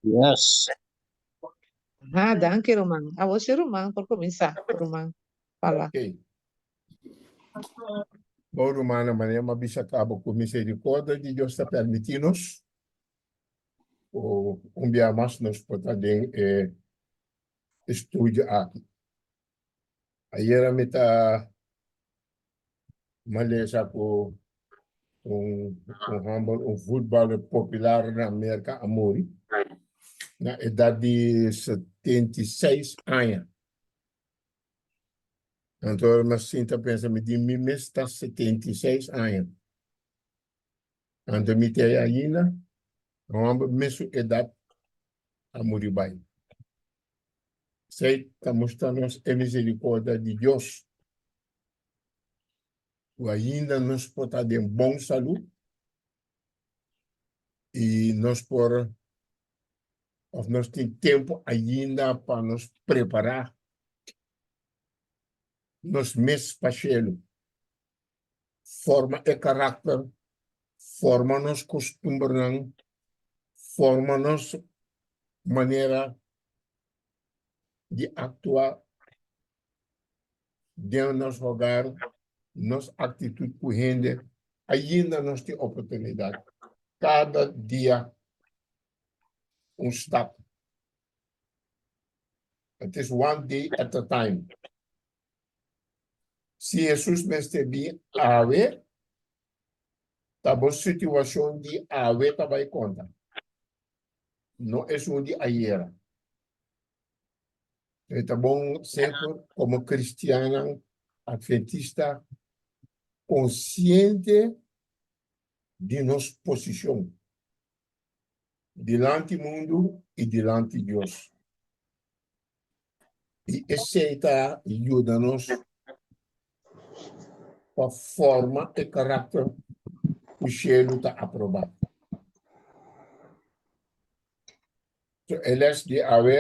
Yes. Ah, danki ruman. Awor si ruman por kuminsá, ruman Pala. Ok. Bon rumannan, manera mi a bisa kaba ku misericordia di Dios ta permití nos ku un bia mas nos por ta den e estudio aki. Ayera mi ta malesa ku un un hòmber, un futbaler popular na Merka a muri na edat di 76 aña. Anto mi a sinta pensa, mi di mi mes ta 76 aña. Anto mi te ainda, un hòmber mesun edat a muri bai. Esei ta mustra nos e misericordia di Dios, ku ainda nos por ta den bon salú i nos por òf nos tin tempu ainda pa nos prepará nos mes pa shelu, forma e karakter, forma nos kustumbernan, forma nos manera di aktua den nos hogar, nos aktitut ku hende, ainda nos tin oportunidat kada dia un stap. It is one day at a time. Si Hesus mester bin awe, ta bo situashon di awe ta bai konta, no esun di ayera. E ta bon semper komo kristiannan atventista konsiente di nos posishon dilanti mundu i dilanti Dios. I esei ta yuda nos pa forma e karakter ku shelu ta aprobá. So e les di awe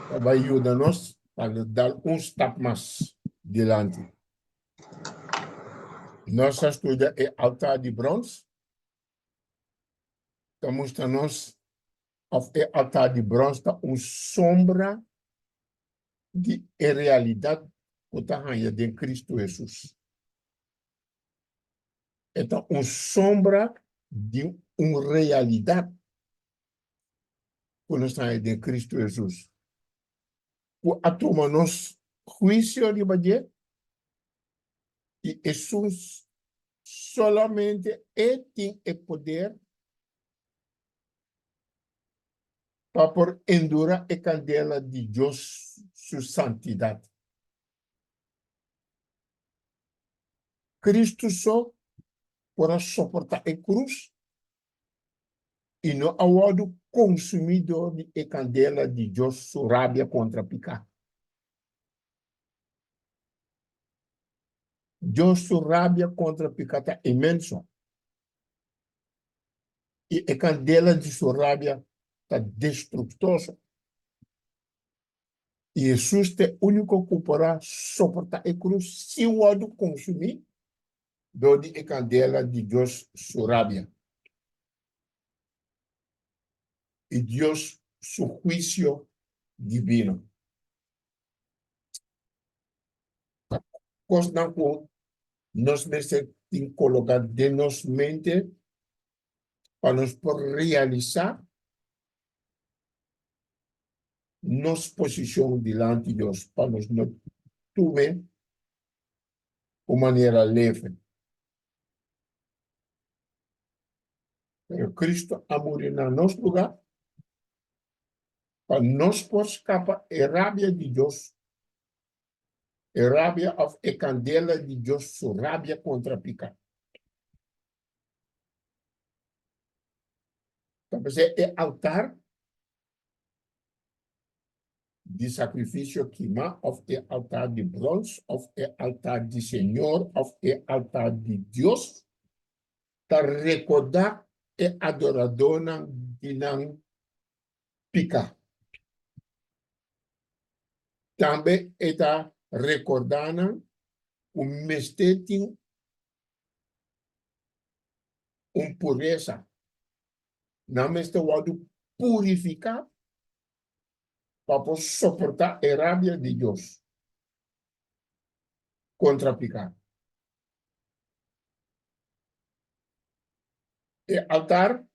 ta bai yuda nos pa dal un stap mas dilanti. Nos a studia e altar di brons, ta mustra nos of e altar di brons ta un sombra di e realidat ku ta haña den Kristu Hesus. E ta un sombra di un realidat ku nos ta haña den Kristu Hesus, ku a tuma nos huisio riba dje, i esun solamente e tin e poder pa por endura e kandela di Dios su santidat. Kristu so por a soportá e krus i no a wòrdu konsumí dor di e kandela di Dios su rabia kontra piká. Dios su rabia kontra piká ta inmenso. I e kandela di su rabia ta destruktoso. I Hesus ta e úniko ku por a soportá e krus sin wòrdu konsumí dor di e kandela di Dios su rabia i Dios su huisio dibino. Ta kosnan ku nos mester tin koloká den nos mente pa nos por realisá nos posishon dilanti Dios, pa nos no tume un manera leve. Pero Cristo a muri na nos lugá pa nos por skapa e rabia di Dios, e rabia òf e kandela di Dios su rabia kontra piká. Ta p'esei e altar di sakrifisio kimá òf e altar di bròns òf e altar di Señor òf e altar di Dios ta rekordá e adoradónan di nan piká. Tambe e ta rekordá nan ku mester tin. un puresa. Nan mester wòrdu purifiká pa por soportá e rabia di Dios kontra piká. E altar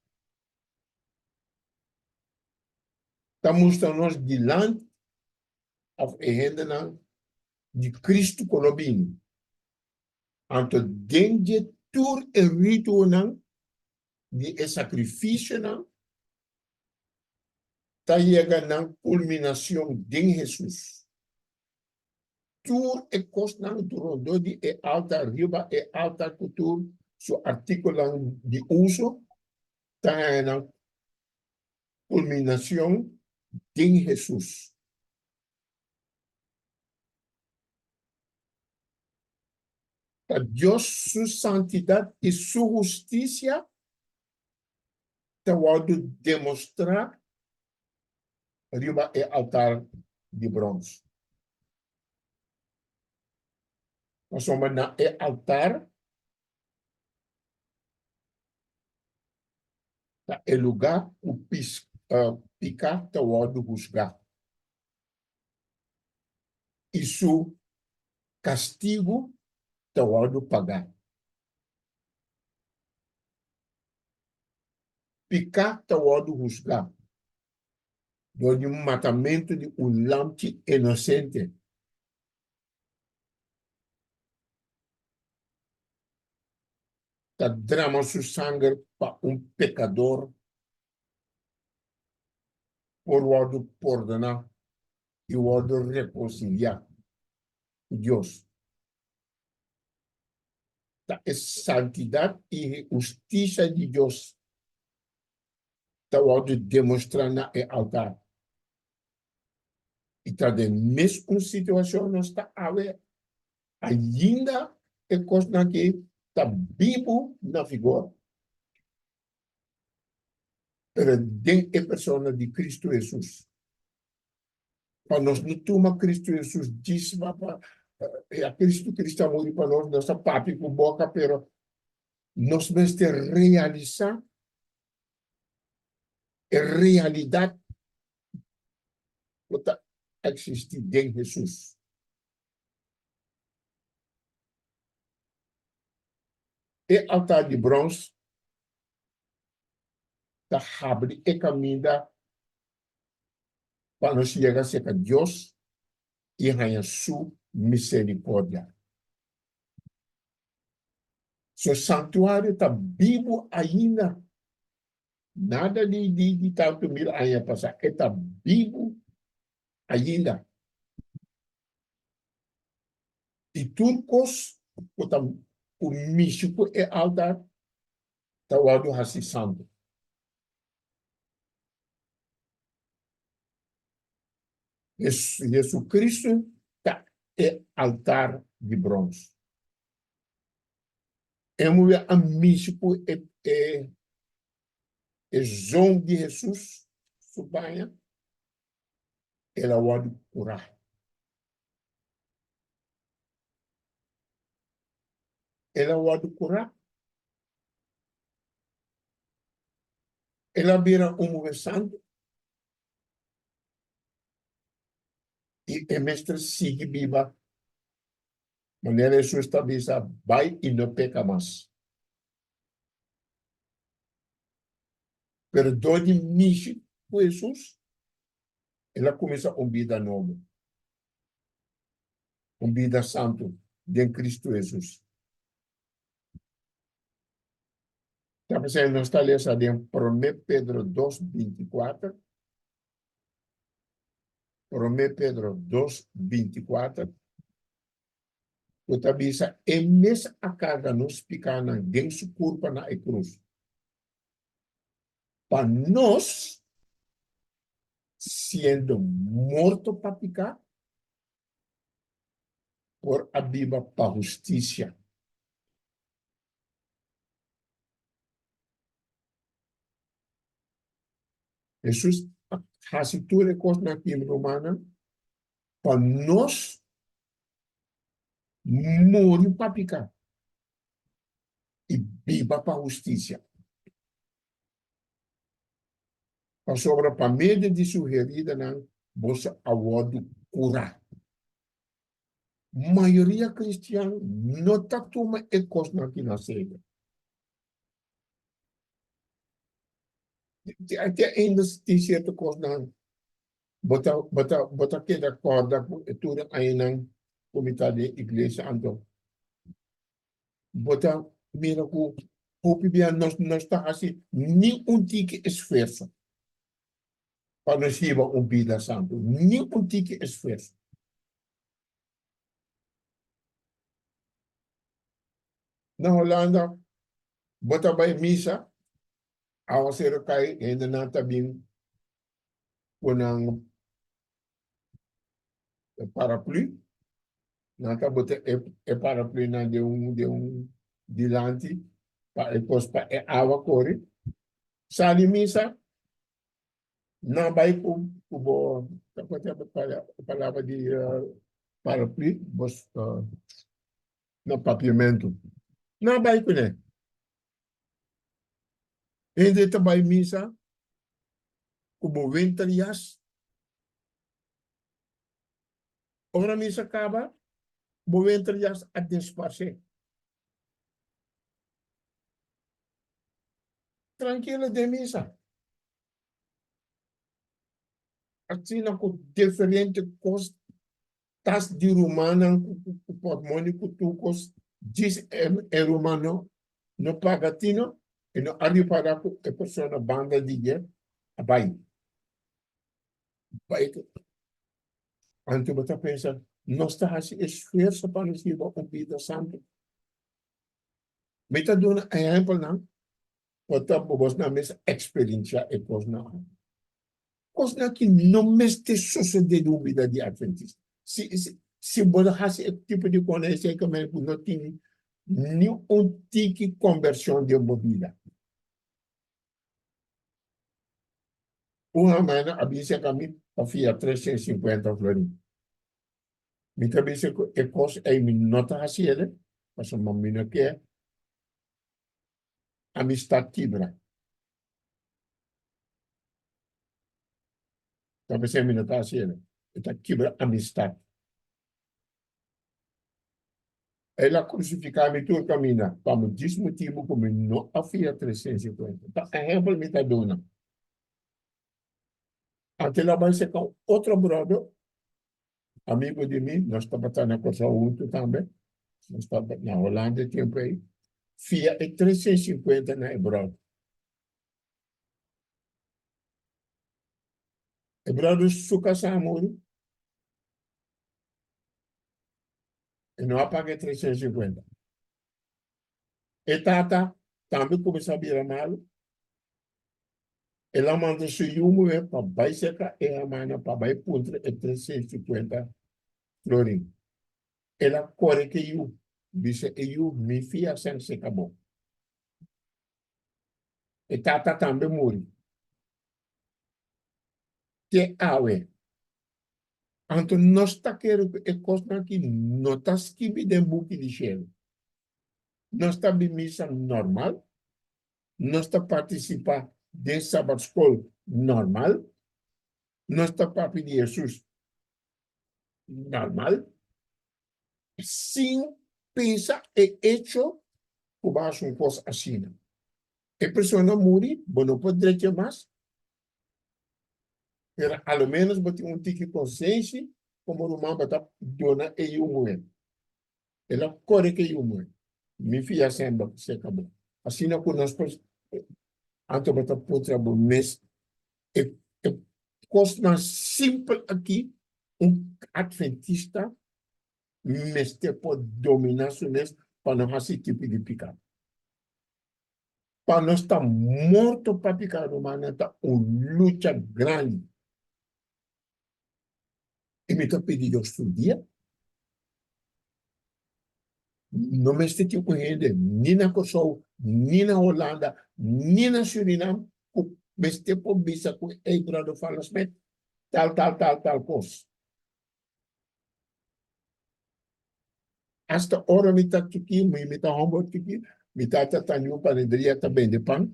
ta mustra nos dilanti òf e hendenan di Kristu ku lo bini. Anto den dje tur e rituonan di e sakrifisionan ta yega nan kulminashon den Hesus. Tur e kosnan rondó di e altar, riba e altar ku tur su artíkulonan di uso, ta haña nan kulminashon den Hesus. Ta Dios su santidat i su hustisia ta wòrdu demostrá riba e altar di brons. Pasobra na e altar ta e lugá ku piká ta wòrdu husgá i su kastigu ta wòrdu pagá. Piká ta wòrdu husgá dor di un matamentu di un lamchi inosente. Ta drama su sanger pa un pekador por wòrdu pordoná i wòrdu rekonsiliá ku Dios. Ta e santidat i hustisia di Dios ta wòrdu demostrá na e altar. I ta den mes un situashon nos ta awe, ainda e kosnan aki ta bibu na vigor, pero den e persona di Kristu Hesus. Pa nos no tuma Kristu Hesus djis pa ya Kristu Kristu a muri pa nos, nos ta papia ku boka, pero nos mester realisá e realidat ku ta eksistí den Hesus. E altar di brons ta habri e kaminda pa nos yega serka Dios i haña su miserikordia. Su santuario ta bibu ainda. Nada di di di tantu mil aña pasá, e ta bibu ainda. I tur kos ku ta ku mishi ku e altar ta wòrdu hasi santu. Jesucristo ta e altar di brons. E muhé a mishi ku e e zon di Hesus su baña, el a wòrdu kurá. El a wòrdu kurá. El a bira un muhé santu i e mester sigui biba manera Hesus ta bisa, Bai i no peka mas. Pero dor di mishi ku Hesus, el a kuminsá un bida nobo, un bida santu den Kristu Hesus. Ta p'esei nos ta lesa den Promé Pedro dos binti kuater, Promé Pedro dos binti kuater, ku ta bisa, E mes a karga nos pikánan den su kurpa na e krus, pa nos, siendo morto pa piká, por a biba pa hustisia. Hesus a hasi tur e kosnan aki, mi rumannan, pa nos muri pa piká i biba pa hustisia. Pasobra pa medio di su heridanan boso a wòrdu kurá. Mayoria kristian no ta tuma e kosnan aki na serio. Te ainda tin sierto kosnan bo ta bo ta bo ta keda kòrda ku e tur e añanan ku mi ta den iglesia anto bo ta mira ku hopi bia nos no ta hasi ni un tiki esfuerso pa nos hiba un bida santu, ni un tiki esfuerso. Na Holanda bo ta bai misa, awaseru kai, hendenan ta bin ku nan paraplu, nan ta bota e paraplunan den un den un dilanti pa e kos pa e awa kore. Sali misa, nan bai ku ku bo palabra di paraplu bo na papiamentu. Nan bai kuné. Hende ta bai misa ku bo winterjas. Ora misa kaba, bo winterjas a desparsé. Trankilo den misa. Asina ku diferente kos tas di rumannan ku portmoni ku tur kos djis e ruman no no paga tino e no a ripara ku e persona banda di dje a bai bai anto bo ta pensa nos ta hasi esfuerso pa nos hiba un bida santu mi ta duna ehempelnan por ta bo bosnan mes eksperensia e kosnan aki. Kosnan ki no mester sosodé den un bida di atventista. Si, si, si bo ta hasi e tipo di kos esei ta mester ku no tin ni un tiki kombershon den bo bida. Un hermano a bisa ku mi pa fia 350 florin. Mi ta bisa ku e kos ei mi no ta hasi el, pasobra mi no ke amistad kibra. Ta p'esei mi no ta hasi el. E ta kibra amistad. El a krusifiká mi tur kaminda pa mi djis motibu ku mi no a fia 350. Ta ehèmpel mi ta duna. Anto el a bai seka un otro bròder, amigu di mi, nos tabata na Kòrsou huntu tambe, nos tabata na Holanda e tempu ei, fia e 350 na e bròder. E bròder su kasá a muri, e no a paga e 350. E tata tambe kuminsá bira malu, el a manda su yu muhé pa bai serka e hermana pa bai puntra e 350 florin. El a kore ku e yu, bisa e yu, Mi fia sèn serka bo. E tata tambe muri. Te awe. Anto nos ta kere ku e kosnan aki no ta skibi den buki di shelu. Nos ta bin misa normal, nos ta partisipá den sabatskol normal, nos ta papia di Hesus normal, sin pensa e echo ku bo a hasi un kos asina. E persona muri, bo no por drecha mas, pero a lo menos bo tin un tiki konsenshi komo ruman bo ta duna e yu muhé. El a kore ku e yu muhé. Mi fia semper serka bo. Asina ku nos por anto bo ta puntra bo mes e kosnan simpel aki un atventista mester por dominá su mes pa no hasi tipo di piká. Pa nos ta morto pa piká, rumannan, ta un lucha grandi. I mi ta pidi Dios tur dia, no mester tin un hende ni na Kòrsou, ni na Holanda, ni na Surinam ku mester por bisa ku ey brother Fala Smith tal tal tal tal kos. Hasta ora mi ta chikí, mi ta homber chikí, mi tata ta yu panaderia ta bende pan.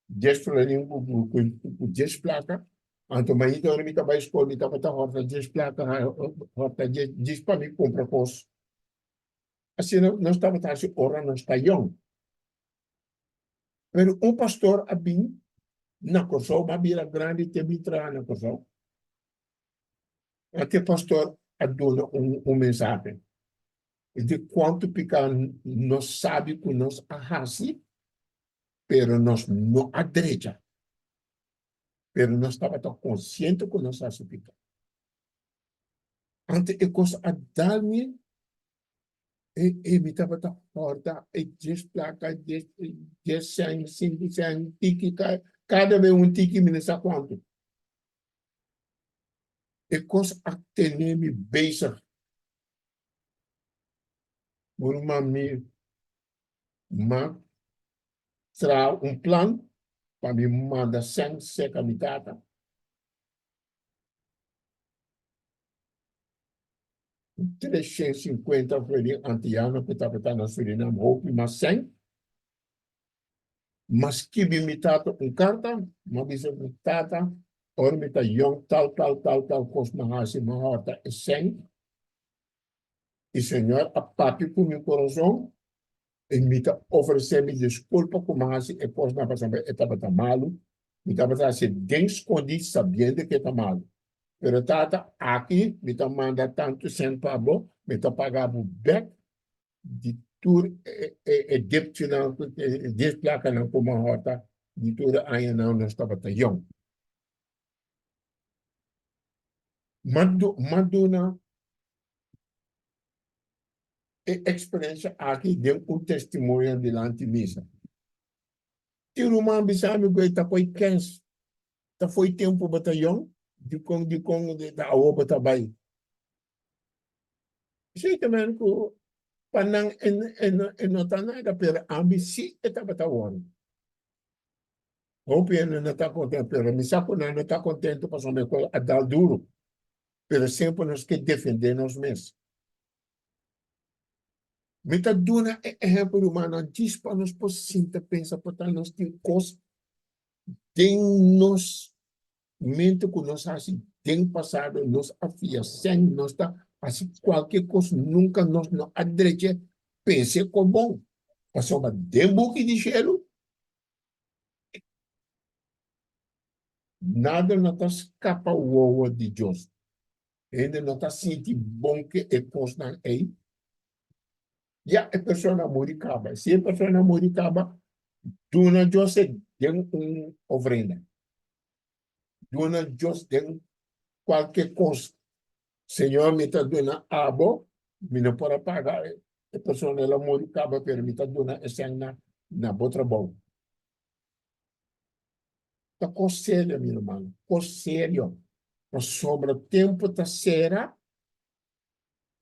Dies florin ku ku dies plaka. Anto mainta ora mi ta bai skol mi tabata hòrta dies plaka, hòrta dies djis pa mi kumpra kos. Asina nos tabata hasi ora nos ta yòn. Pero un pastor a bin na Kòrsou, mi a bira grandi te bin traha na Kòrsou. Anto e pastor a duna un mensahe di kuantu piká nos sabi ku nos a hasi, pero nos no a drecha. Pero nos tabata konsiente ku nos a hasi piká. Anto e kos a dal mi, e mi tabata hòrta e dies plaka, dies sèn, sinku sèn, tiki, kada bes un tiki mi no sa kuantu. E kos a tene mi bezig. Mi ruman mi m'a traha un plan pa mi manda sèn serka mi tata. 350 florin antiano ku tabata na Surinam hopi mas sèn. M'a skibi mi tata un karta, m'a bisa mi tata, ora mi ta yòn tal tal tal tal kos m'a hasi, m'a hòrta e sèn. I Señor a papia ku mi kurason i mi ta ofresé mi diskulpa ku m'a hasi e kosnan pasobra e tabata malu. Mi tabata hasi den skondí sabiendo ku e ta malu. Pero Tata, aki mi ta manda tantu sèn pa bo, mi ta paga bo bèk di tur e depchinan, e dies plakanan ku m'a hòrta di tur e añanan nos tabata yòn. M'a duna e eksperensia aki den un testimonio dilanti misa. Tin ruman bisa mi ku e ta ko'i kens, ta fo'i tempu bo ta yòn, dikon dikon ta awor bo ta bai. Esei ta men ku pa nan e no ta nada, pero ami sí e tabata wòrdu. Hopi hende no ta kontentu, pero mi sa ku nan no ta kontentu pasobra mi a dal duru. Pero semper nos ke defendé nos mes. Mi ta duna e ehèmpel rumannan djis pa nos por sinta pensa por ta nos tin kos den nos mente ku nos hasi den pasado, nos a fia sèn, nos ta hasi kualke kos, nunka nos no a drecha pens'é ku bon. Pasobra den buki di shelu nada no ta skapa wowo di Dios. Hende no ta sinti bon ku e kosnan ei. Ya e persona a muri kaba. Si e persona a muri kaba, duna Dios e den un ofrenda. Duna Dios den kualke kos. Señor, mi ta duna abo, mi no por a paga e persona, el a muri kaba, pero mi ta duna esei na bo trabou. Ta kos serio, mi ruman, kos serio. Pasobra tempu ta sera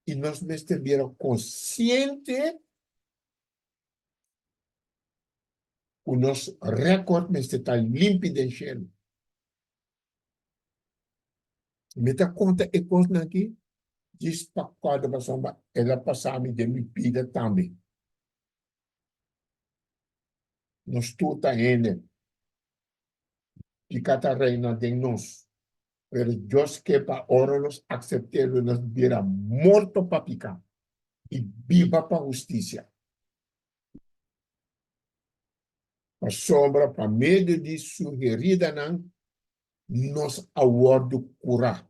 i nos mester bira konsiente ku nos rèkòrt mester ta limpi den shelu. Mi ta konta e kosnan aki djis pa kòrda pasobra el a pasa mi den mi bida tambe. Nos tur ta hende. Piká ta reina den nos. Pero Dios ke pa ora nos aksept'é lo nos bira morto pa piká i biba pa hustisia. Pasobra pa medio di su heridanan nos a wòrdu kurá.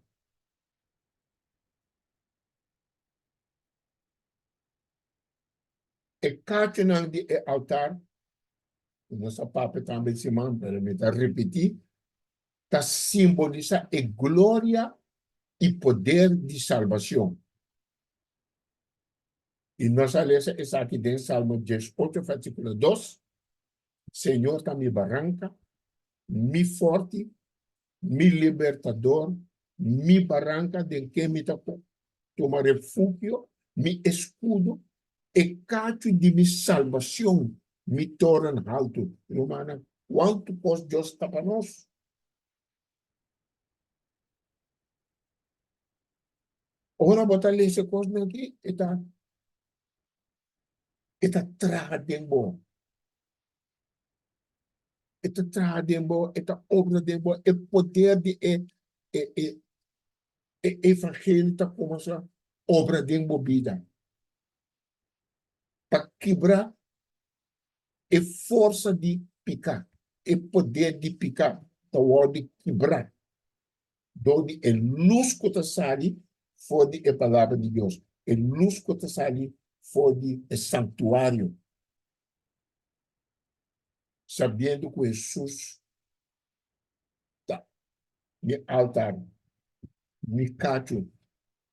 E kachunan di e altar, ku nos a papia tambe di siman, pero mi ta ripití, ta simbolisá e gloria i poder di salbacion. I nos a lesa esaki den Salmo 18, versículo 2, Señor ta mi baranca, mi forti, mi libertador, mi baranca den ken mi ta tuma refugio, mi escudo, e cachu di mi salbacion, mi toren haltu. Rumannan, cuantu cos Dios ta pa nos! Ora bo ta lesa e cosnan aki, e ta e ta traha den bo. E ta traha den bo, e ta obra den bo, e poder di e e e e evangelio ta kuminsá obra den bo bida. Pa kibra e forsa di piká, e poder di piká ta wòrdu kibrá dor di e lus ku ta sali for di e Palabra di Dios, e lus ku ta sali for di e santuario. Sabiendo ku Hesus ta mi altar, mi kachu,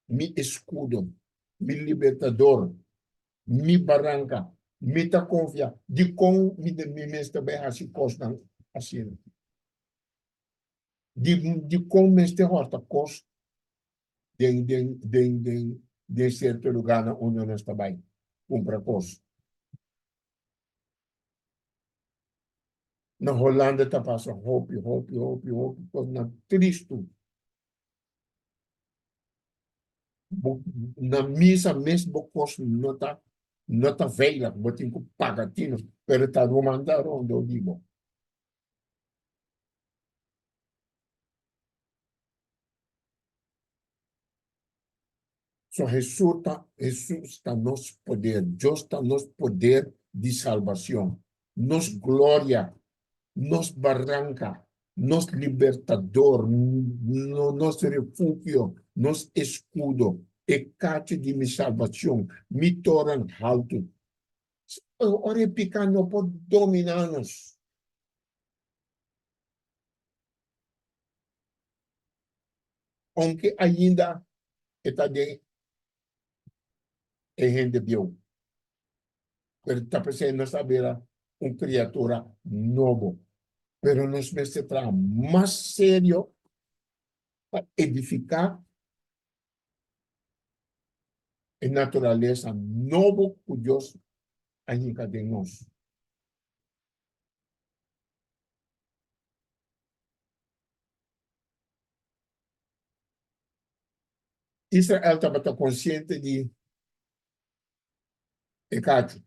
mi eskudo, mi libertador, mi baranka, mi ta konfia. Dikon mi mi mester bai hasi kosnan asina? Di dikon mester hòrta kos den den den den den sierto lugarnan unda nos ta bai kumpra kos? Na Holanda ta pasa hopi hopi hopi hopi kosnan tristu. Bo na misa mes bo kos no ta no ta veilig, bo tin ku paga tinu, pero ta ruman ta rondó di bo. So Hesus ta Hesus ta nos poder, Dios ta nos poder di salbacion, nos gloria, nos baranca, nos libertador, nos refugio, nos escudo, e cacho di mi salbacion, mi toren haltu. Ora e pica no por domina nos. Ounke ainda e ta den e hende bieu, pero ta p'esei nos a bira un kriatura nobo. Pero nos mester traha mas serio pa edifiká e naturalesa nobo ku Dios a hinka den nos. Israel tabata konsiente di e kachu.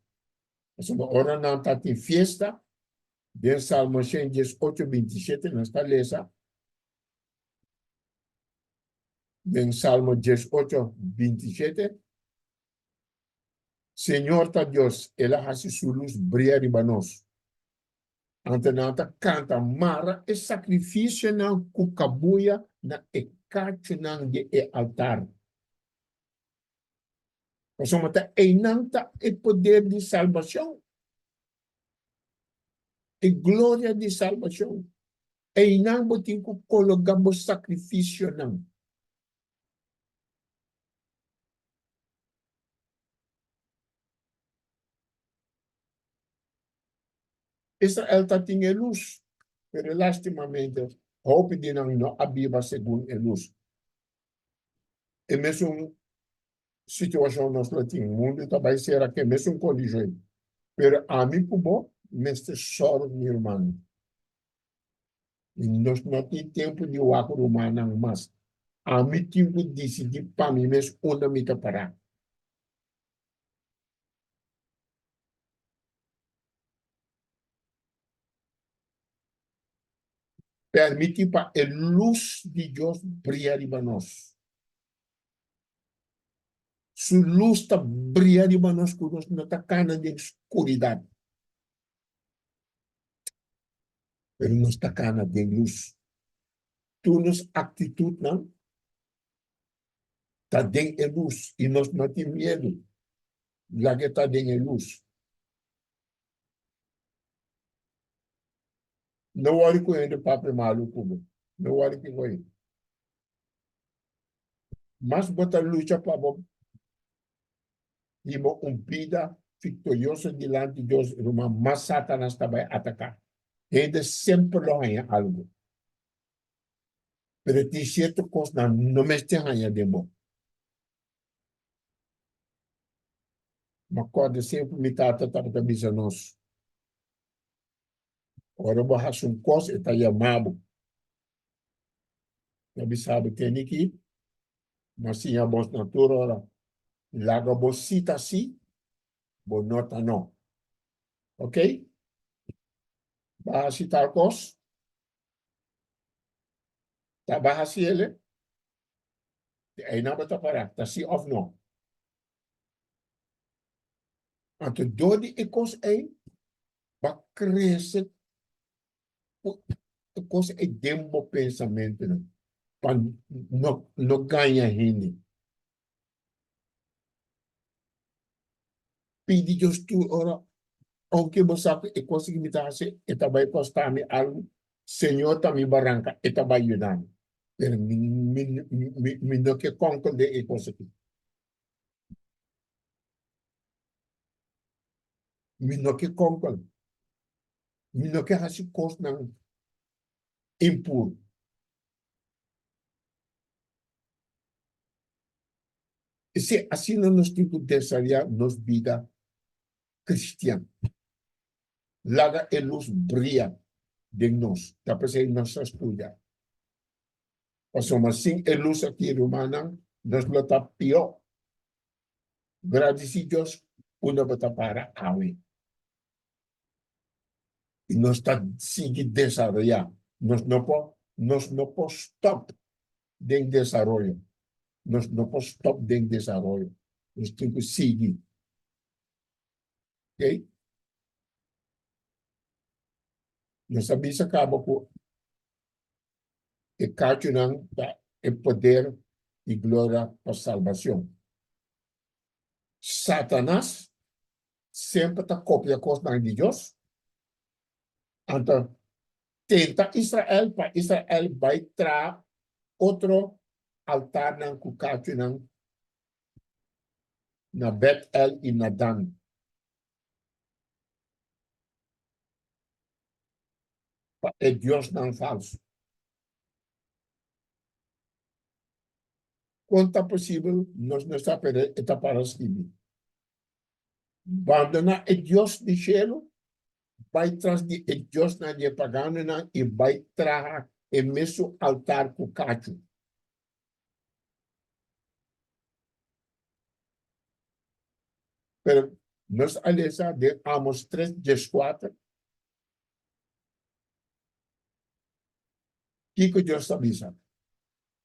Pasobra ora nan ta tin fiesta, den Salmo 118, 27 nos ta lesa, den Salmo 18, 27, Señor ta Dios, el a hasi su lus bria riba nos. Anto nan ta kanta, Mara e sakrifisionan ku kabuya na e kachunan di e altar. Pasobra ta einan ta e poder di salbashon, e gloria di salbashon. Einan bo tin ku kologa bo sakrifisionan. Israel ta tin e lus, pero lastimamente hopi di nan no a biba segun e lus. E mesun situacion nos lo tin, mundu ta bai sera ku e mesun kondishon, pero ami ku bo mester sòru mi rumannan. I nos no tin tempu di wak rumannan mas. Ami tin ku disidí pa mi mes unda mi ta pará. Permití pa e lus di Dios bria riba nos. Su lus ta bria riba nos ku nos no ta kana den skuridat, pero nos ta kana den lus. Tur nos aktitutnan ta den e lus i nos no tin miedu. Laga e ta den e lus. No wòri ku hende papia malu ku bo. No wòri ku bo. Mas bo ta lucha pa bo hiba un bida viktorioso dilanti Dios, ruman, mas Satanas ta bai ataká. Hende semper lo haña algu. Pero tin sierto kosnan no mester haña den bo. Mi a kòrda semper mi tata tabata bisa nos, Ora bo hasi un kos, e ta yama bo. Mi a bisa bo tene ki, mi a siña bos na tur ora, laga bo si ta si, bo no ta no. Ok? Bo a hasi tal kos? Ta bo a hasi el? Te einan bo ta pará, ta sí òf no? Anto dor di e kos ei, bo a krese ku e kos ei den bo pensamentunan pa no no gaña hende. Pidi Dios tur ora, ounke bo sa ku e kos ki mi ta hasi e ta bai kosta mi algu, Señor ta mi baranka, e ta bai yuda mi. Pero mi mi mi mi no ke konkel den e kos aki. Mi no ke konkel. Mi no ke hasi kosnan impuru. Esei asina nos tin ku desaroyá nos bida kristian. Laga e lus bria den nos. Ta p'esei nos ta studia. Pasobra sin e lus aki, rumannan, nos lo ta pió. Gradisí Dios unda bo ta para awe. I nos ta sigui desaroyá. Nos no por, nos no por stòp den desaroyo. Nos no por stòp den desaroyo. Nos tin ku sigui. Oké? Nos a bisa kaba ku e kachunan ta e poder i gloria pa salbacion. Satanas semper ta copia cosnan di Dios, anto tenta Israel pa Israel bai traha otro altarnan cu cachunan na Bet-El i na Dan. Pa e diosnan falsu. Kon ta posibel nos no sa pero e ta para skibi? Bandoná e Dios di shelu, bai tras di e diosnan di e paganonan i bai traha e mesun altar ku kachu. Pero nos a lesa den Amos 3, 14. Kiko Dios ta bisa?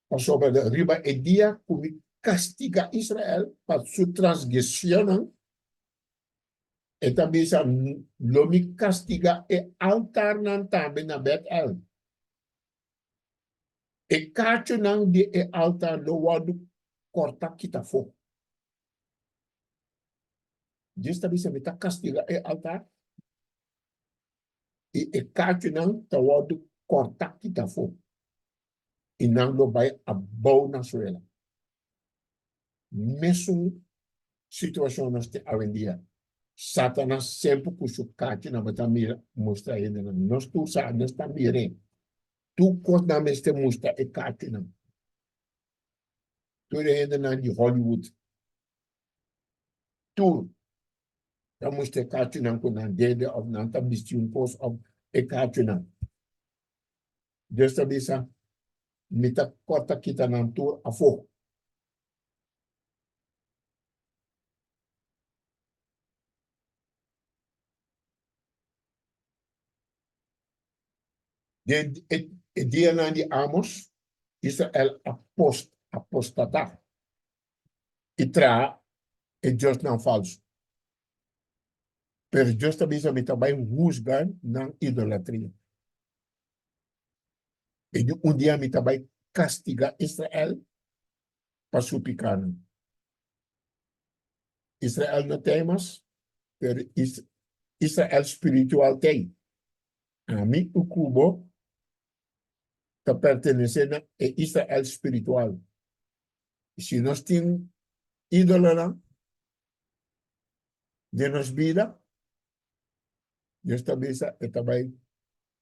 Pasobra riba e dia ku mi kastigá Israel pa su transgresionnan, e ta bisa, Lo mi kastigá e altarnan tambe na Bèt-èl. E kachunan di e altar lo wòrdu kòrtá kita afó. Dios ta bisa, Mi ta kastigá e altar. I e kachunan ta wòrdu kòrtá kita afó, i nan lo bai abou na suela. Mesun situashon nos tin awendia. Satanas semper ku su kachunan bo ta mira mustra hendenan. Nos tur sa, nos ta mir'é. Tur kos nan mester mustra e kachunan. Tur e hendenan di Hollywood, tur ta mustra e kachunan ku nan dede òf nan ta bisti un kos òf e kachunan. Dios ta bisa, Mi ta kòrta kita nan tur afó. Den e dianan di Amos, Israel a apostatá i traha e diosnan falsu. Pero Dios ta bisa, Mi ta bai husga nan idolatria. I di un dia mi ta bai kastigá Israel pa su pikánan. Israel no t'ei mas, pero Israel spiritual t'ei. Ami i ku bo ta pertenesé na e Israel spiritual. Si nos tin ídolonan den nos bida, Dios ta bisa e ta bai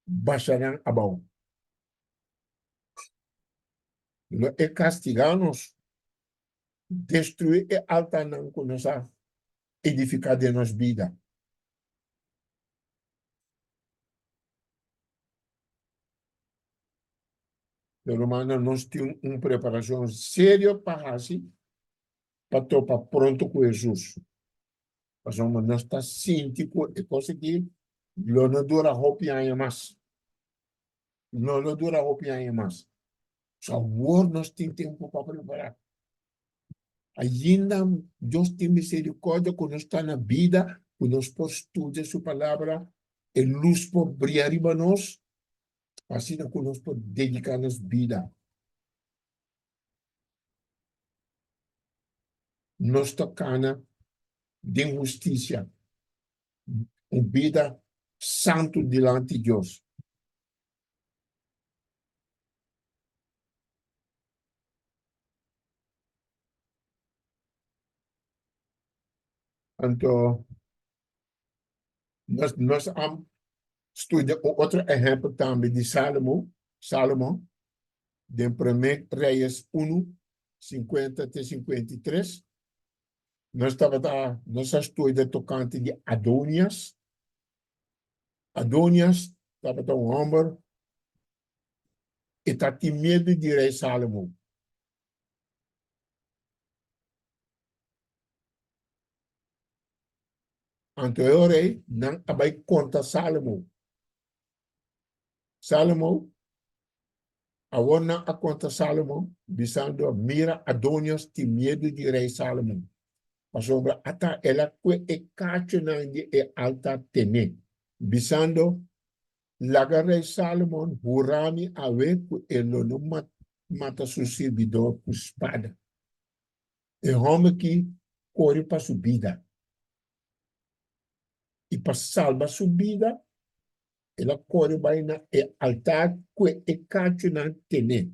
basha nan abou. Lo e kastigá nos, destruí e altarnan ku nos a edifiká den nos bida. Pero rumannan, nos tin un preparashon serio pa hasi pa topa pronto ku Hesus. Pasobra nos ta sinti ku e kos aki Lo no dura hopi aña mas. No lo dura hopi aña mas. So awor nos tin tempu pa prepará. Ainda Dios tin misericordia ku nos ta na bida, ku nos por studia su palabra, e lus por bria riba nos, asina ku nos por dediká nos bida. Nos ta kana den hustisia, un bida santu dilanti Dios. Anto, nos, nos a studia un otro ehempel tambe di Salomo, Salomon, den Promé Reyes 1, 50 te 53. Nos tabata, nos a studia tokante di Adonias. Adonias tabata un hòmber e ta tin miedu di rei Sálomon. Anto e ora ei nan a bai konta Sálomon. Sálomon, awor nan a konta Sálomon, bisando, Mira, Adonias tin miedu di rei Sálomon, pasobra ata el a kue e kachunan di e altar ten'é, bisando, Laga Rei Sálomon hurá mi awe ku e lo no mata su sirbidó ku spada. E hòmber ki kore pa su bida, i pa salba su bida, el a kore bai na e altar ku e kachunan ten'é.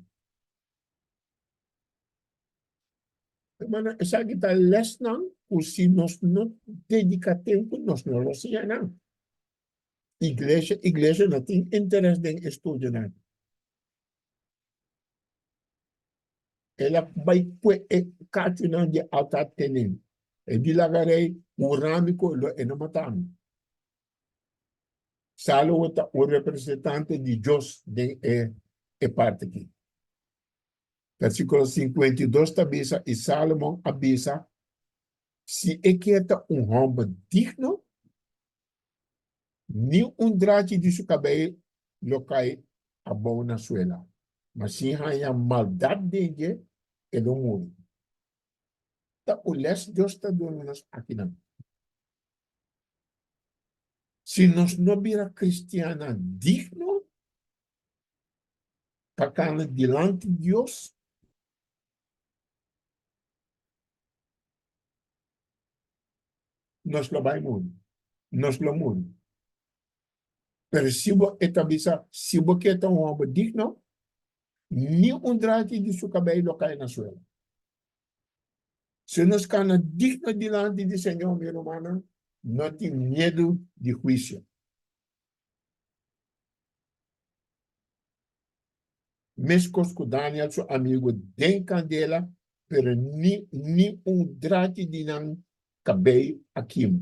Hermano, esaki ta lèsnan ku si nos no dediká tempu, nos no lo siña nan. Iglesia, iglesia no tin interes den estudionan. El a bai kue e kachunan di altar tene. E di laga rei hura mi ku lo e no mata mi. Salomo ta un representante di Dios den e e parti aki. Versíkulo 52 ta bisa, I Salomon a bisa, Si e kier ta un hòmber digno, Ni un drachi di su kabei lo kai abou na suela, ma si haña maldat den dje, e lo muri. Ta un lès Dios ta duna nos akinan. Si nos no bira kristiannan digno pa kana dilanti Dios, nos lo bai muri, nos lo muri. Pero si bo, e ta bisa, si bo ke ta un hòmber digno, ni un drachi di su kabei lo kai na suela. Si nos kana digno dilanti di Señor, mi rumannan, no tin miedu di huisio. Meskos ku Daniel su amigu den kandela, pero ni ni un drachi di nan kabei a kima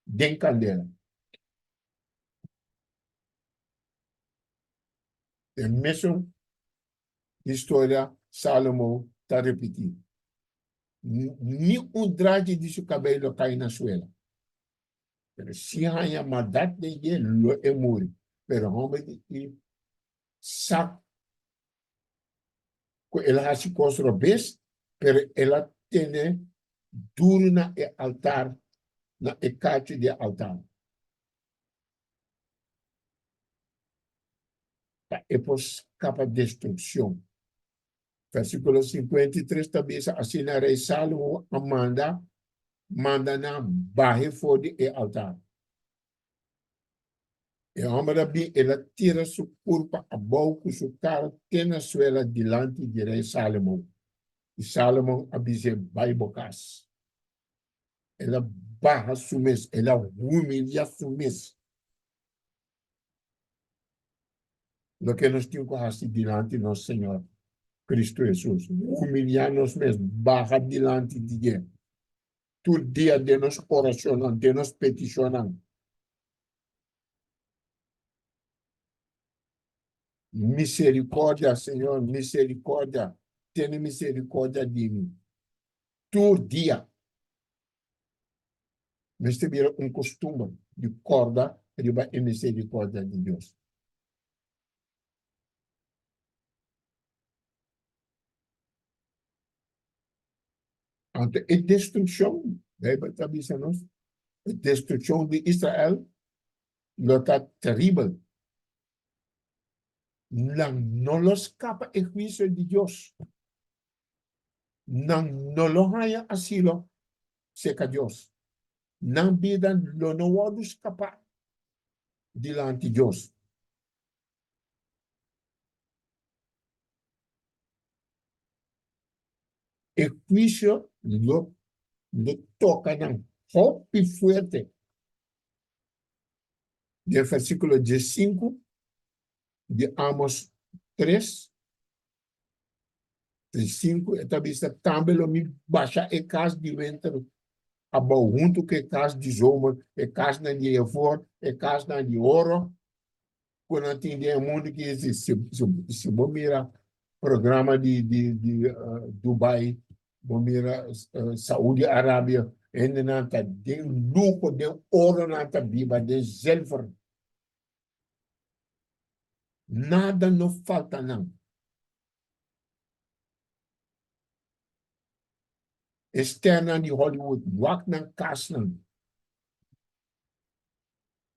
den kandela. E mesun historia Salomo ta ripití. Ni un drachi di su kabei lo kai na suela. Pero si haña maldat den dje, lo e muri. Pero hòmber di sa ku el a hasi kos robes, pero el a tene duru na e altar, na e kachu di e altar. Pa e por skapa destrukshon. Versíkulo 53 ta bisa, Asina rei Salomo a manda, manda nan bahe for di e altar. E hòmber a bin, el a tira su kurpa abou ku su kara te na suela dilanti di rei Sálomon. I Sálomon a bis'é, Bai bo kas. El a baha su mes, el a humiliá su mes. Loke nos tin ku hasi dilanti nos Señor Kristu Hesus, humiliá nos mes, baha dilanti di dje. Tur dia den nos orashonnan, den nos petishonnan. Misericordia, Señor, misericordia, tene misericordia di mi. Tur dia. Mester bira un costumber di corda riba e miserikòrdia di Dios. Anto e destrukshon, Beibel ta bisa nos, e destrukshon di Israel lo ta teribel. Nan no lo skapa e huisio di Dios. Nan no lo haña asilo serka Dios. Nan bida lo no wòrdu skapá dilanti Dios. E huisio lo lo toka nan hopi fuerte. Den versíkulo diesinku di Amos tres, 35 e ta bisa, Tambe lo mi basha e kas di wenter abou huntu ku e kas di zomer, e kasnan di efor, e kasnan di oro ku nan tin den e mundu ki si si bo mira programa di di di Dubai, bo mira Saudi Arabia, hendenan ta den luho, den oro nan ta biba, den zilver. Nada no falta nan. E sternan di Hollywood wak nan kasnan.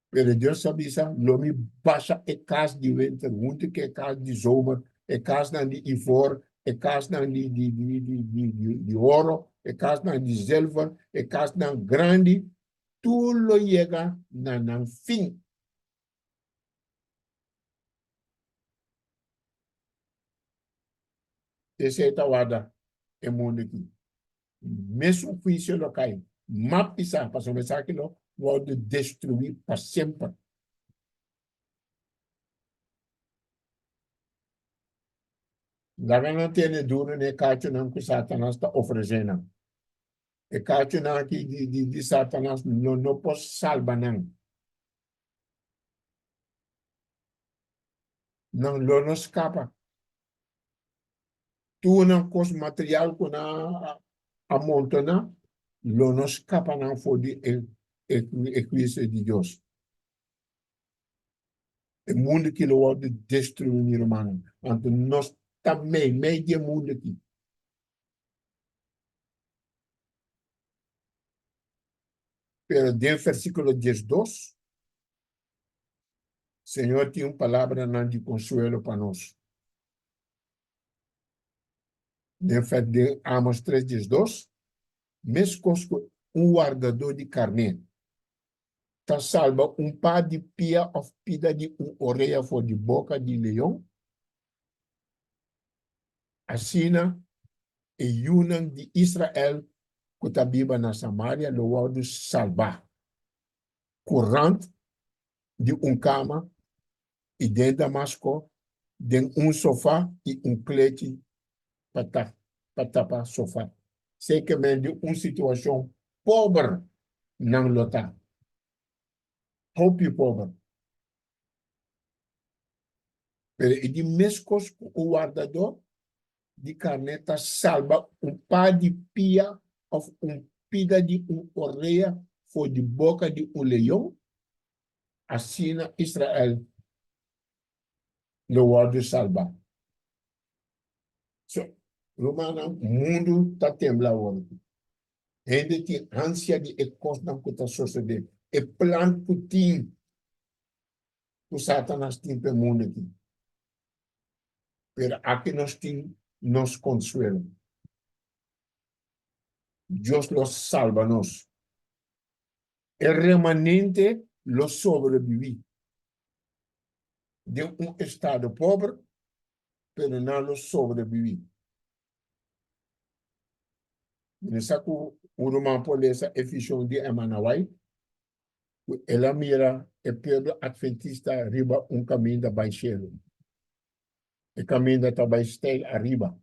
Pero Dios a bisa, Lo mi basha e kas di winter huntu ku e kas di zomer, e kasnan di ivor, e kasnan di di di di di di di oro, e kasnan di zilver, e kasnan grandi, tur lo yega na nan fin. Esei ta warda e mundu aki. Mesun huisio lo kai, mas pisá, pasobra esaki lo wòrdu destruí pa semper. Laga nan tene duru na e kachunan ku Satanas ta ofresé nan. E kachunan aki di Satanas lo no por salba nan. Nan lo no skapa. Tur nan kos material ku nan a montoná lo no skapa nan for di e huisio di Dios. E mundu aki lo wòrdu destruí, mi rumannan. Anto nos ta meimei di e mundu aki. Pero den versíkulo 12, Señor tin un palabranan di konsuelo pa nos. Den den Amos 3, 12, meskos ku un wardadó di karné ta salba un par di pia òf pida di un orea for di boka di leon, Asina e yunan di Israel ku ta biba na Samaria lo wòrdu salbá ku rant di un kama i den Damasko den un sofá i un klechi pa pa tapa sofá. Sekemen di un situashon pober nan lo ta, hopi pober. Pero e di meskos ku un wardadó di karné ta salba un par di pia òf un pida di un orea for di boka di un leon, asina Israel lo wòrdu salbá. So, rumannan, mundu ta tembla awor. Hende tin ansia di e kosnan ku ta sosodé, e plan ku tin. ku Satanas tin pa e mundu aki. Pero aki nos tin nos konsuelo. Dios lo salba nos. E remanente lo sobrebibí den un estado pober, pero nan lo sobrebibí. Mi sa ku un ruman por lesa e vishon di Hermana White. ku el a mira e pueblo adventista riba un kaminda bai shelu. E kaminda ta bai steil ariba.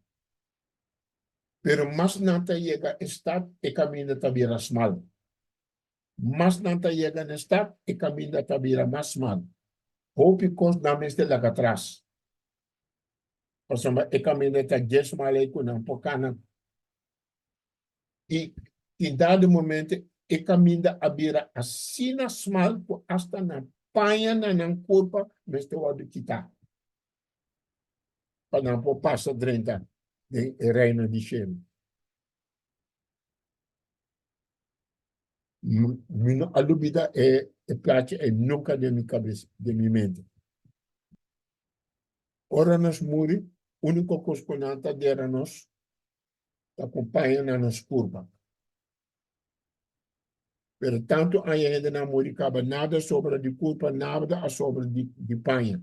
Pero mas nan ta yega e stat, e kaminda ta bira smal. Mas nan ta yega na e stat, e kaminda ta bira mas smal. Hopi kos nan mester laga atras, pasobra e kaminda ta dje smal ei ku nan por kana. I tin dado momento e kaminda a bira asina smal ku asta nan paña na nan kurpa mester wòrdu kitá pa nan por pasa drenta den e reino di shelu. Mi no a lubida e e plachi ei nunka den mi kabes, den mi mente. Ora nos muri, úniko kos ku nan ta dera nos ta ku paña na nos kurpa. Pero tantu aña hendenan muri kaba nada sobra di kurpa, nada a sobra di di paña.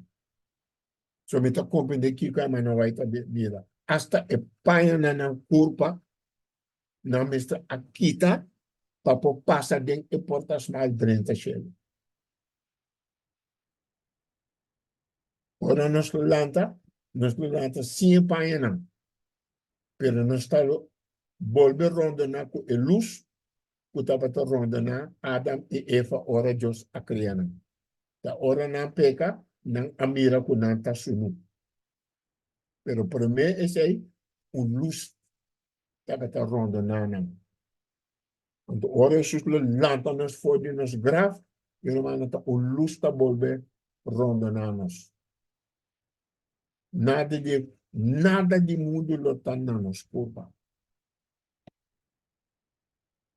So mi ta komprendé kiko hermano White ta bira. Asta e paña na nan kurpa nan mester a kita pa por pasa den e porta smal drenta shelu. Ora nos lo lanta, nos lo lanta sin e pañanan, pero nos ta lo bolbe rondoná ku e lus ku tabata rondoná Adam i Eva ora Dios a krea nan. Ta ora nan peka, nan a mira ku nan ta sunú. Pero promé esei, un lus tabata rondoná nan. Anto ora Hesus lo lanta nos for di nos graf, mi rumannan, ta un lus ta bolbe rondoná nos. Nada di, nada di mundu lo ta na nos kurpa.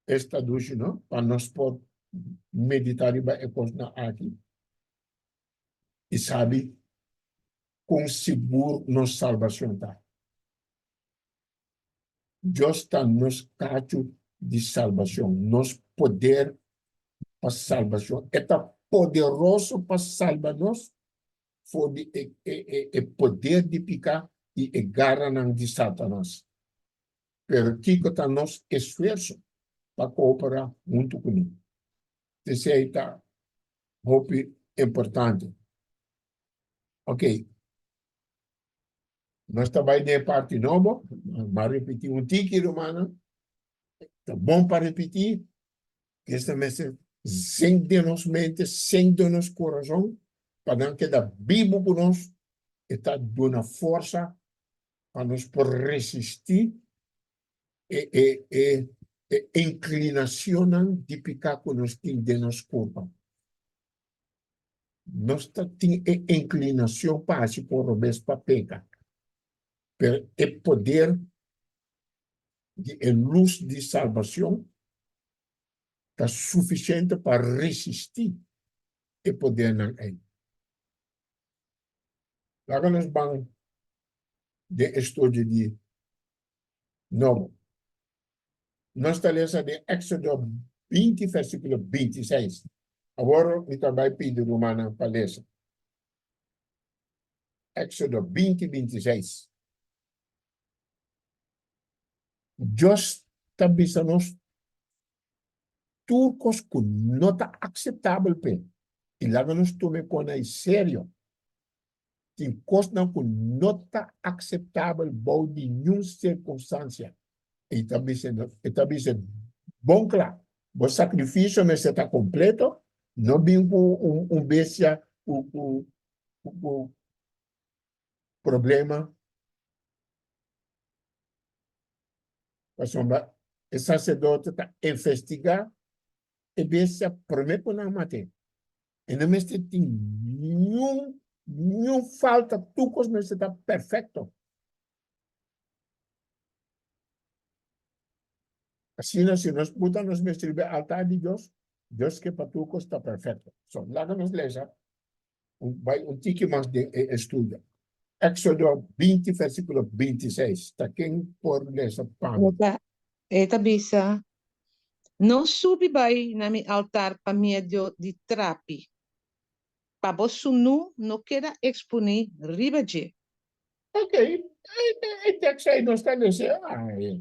Esta dushi, no? Pa nos por meditá riba e kosnan aki i sabi kon sigur nos salbashon ta. Dios ta nos kachu di salbashon, nos poder pa salbashon. E ta poderoso pa salba nos for di e e e poder di piká i e garanan di Satanas. Pero kiko ta nos esfuerso pa kooperá huntu kuné? Esei ta hopi importante. Oké. Nos ta bai den e parti nobo. M'a ripití un tiki, rumannan. Ta bon pa ripití. Esta mester zink den nos mente, zink den nos kurason, pa nan keda bibu ku nos. E ta duna forsa pa nos por resistí e e e e inklinashonnan di piká ku nos tin den nos kurpa. Nos ta tin e inklinashon pa hasi por robes, pa peka, pero e poder di e lus di salbashon ta sufisiente pa resistí e podernan ei. Laga nos ban den e studio di nobo. Nos ta lesa den Éxodo 20, versíkulo 26. Awor mi ta bai pidi rumannan pa lesa. Éxodo 20, 26. Dios ta bisa nos tur kos ku no ta akseptabel p'e i laga nos tuma e kos ei serio. Tin kosnan ku no ta akseptabel bou di niun sirkunstansia. E ta bisa, e ta bisa bon kla, bo sakrifisio mester ta kompleto, no bin ku un un bestia ku ku ku problema. Pasobra e saserdote ta investigá e bestia promé ku nan mat'é. E no mester tin niun, niun falta, tur kos mester ta perfekto. Asina, si nos buta nos mes riba e altar di Dios, Dios ke pa tur kos ta perfekto. So, laga nos lesa un, bai un tiki mas den e estudio. Éxodo 20, versíkulo 26. Ta ken por lesa pa mi? E ta bisa, No subi bai na mi altar pa medio di trapi, pa bo sunú no keda eksponí riba dje. Ok, e tekst ei nos ta lesa, ai,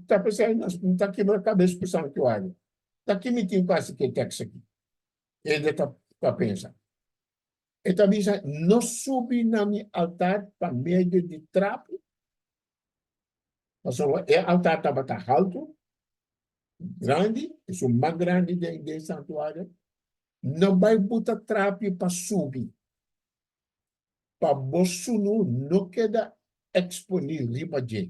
ta p'esei nos no ta kibra kabes ku santuario. Ta ki mi tin ku hasi ku e tekst aki? Hende ta pensa. E ta bisa, No subi na mi altar pa medio di trapi. Pasobra e altar tabata haltu, grandi, esun mas grandi den den santuario. No bai buta trapi pa subi, pa bo sunu no keda eksponí riba dje.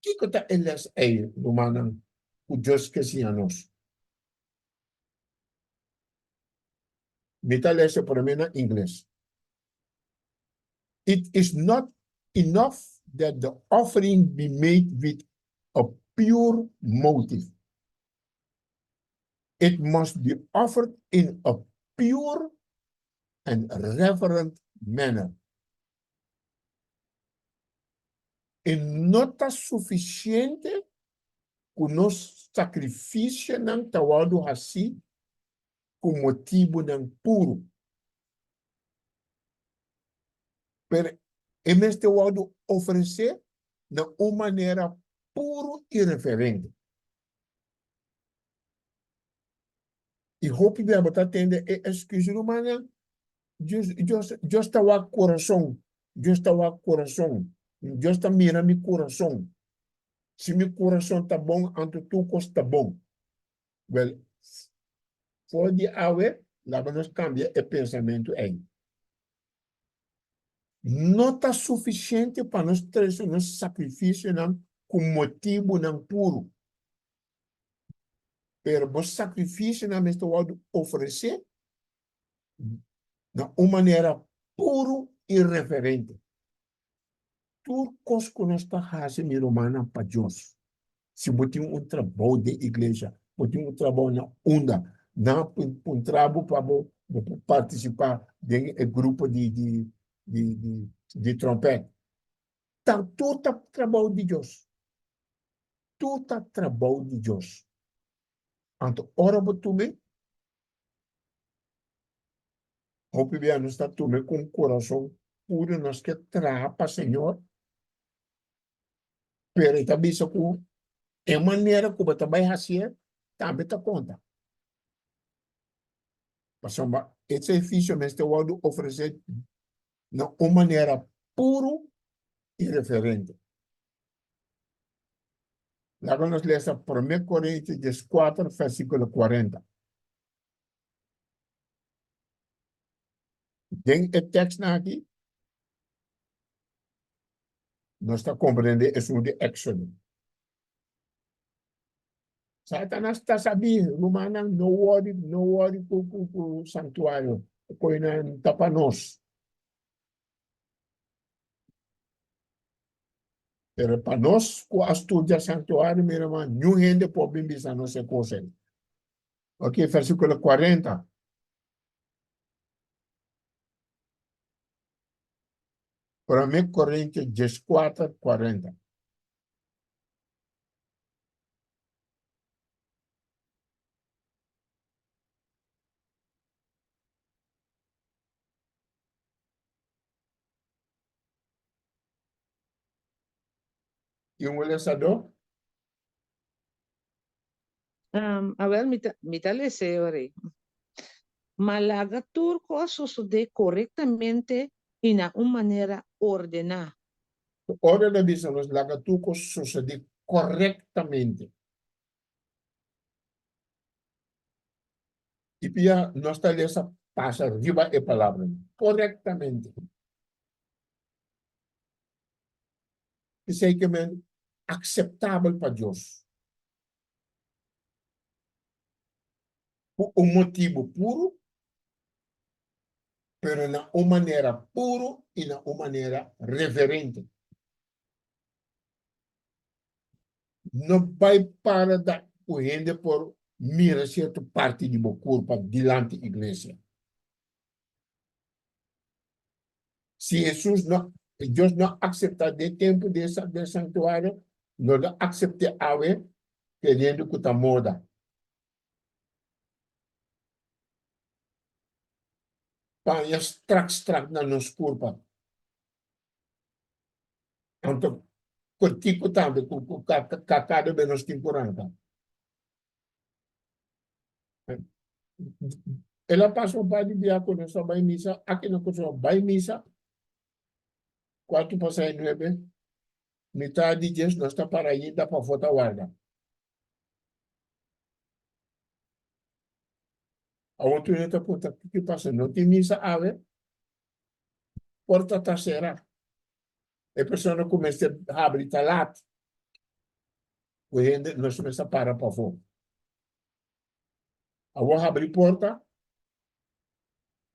Kiko ta e les ei, rumannan, ku Dios ke siña nos? Mi ta lesa promé na ingles. It is not enough that the offering be made with a pure motive. It must be offered in a pure and reverent manner. E no ta sufisiente ku nos sakrifisionan ta wòrdu hasí ku motibunan puru. Pero e mester wòrdu ofresé na un manera puru i reverente. I hopi bia bo ta tende e excuse, rumannan, Dios, Dios, Dios ta wak kurason, Dios ta wak kurason, Dios ta mira mi kurason. Si mi kurason ta bon, anto tur kos ta bon. Wel, for di awe, laga nos kambia e pensamentu ei. No ta sufisiente pa nos trese nos sakrifisionan ku motibunan puru. Pero bo sakrifisionan mester wòrdu ofresé na un manera puru i reverente. Tur kos ku nos ta hasi, mi rumannan, pa Dios. Si bo tin un trabou den iglesia, bo tin un trabou na unda, nan a puntra bo pa bo bo por partisipá den e grupo di di di di di trompèt. Ta tur ta trabou di Dios. Tur ta trabou di Dios. Anto ora bo tum'é, hopi bia nos ta tum'é ku un kurason puru, nos ke traha pa Señor, pero e ta bisa ku e manera ku bo ta bai hasié tambe ta konta. Pasobra e sakrifisio mester wòrdu ofresé na un manera puru i referente. Laga nos lesa Promé Korintio dieskuater vèrsikulo kuarenta. Den e tèkstnan aki nos ta komprendé esun di Éksodo. Satanas ta sabí, rumannan, no wòri, no wòri ku ku ku santuario, koinan ta pa nos. Pero pa nos ku a studia santuario, mi ruman, niun hende por bin bisa nos e kos ei. Ok, versíkulo 40. Promé Korintio 14, 40. Tin un lesadó? Um, awel, mi ta, mi ta lesa e ora ei. Ma laga tur kos sosodé korektamente i na un manera ordená. Ora ta bisa nos laga tur kos sosodé korektamente. I pia nos ta lesa pasa riba e palabranan korektamente. P'esei ke men akseptabel pa Dios. Ku un motibu puru, pero na un manera puru i na un manera reverente. No bai para da ku hende por mira sierto parti di bo kurpa dilanti iglesia. Si Hesus no, Dios no akseptá den tempu di e santuario, no lo aksept'é awe keriendo ku ta moda. Paña strak strak na nos kurpa. Anto kortiku tambe ku ku kada be nos tin ku ranka. El a pasa un par di bia ku nos a bai misa, aki na Kòrsou bai misa, kuartu pasá e nuebe, mitad di dies nos ta para ainda pafó ta warda. Awor tur hende ta puntra kiko pasa, no tin misa awe? Porta ta sera. E persona ku mester habri ta lat. Ku hende nos mester para pafó. Awor habri porta.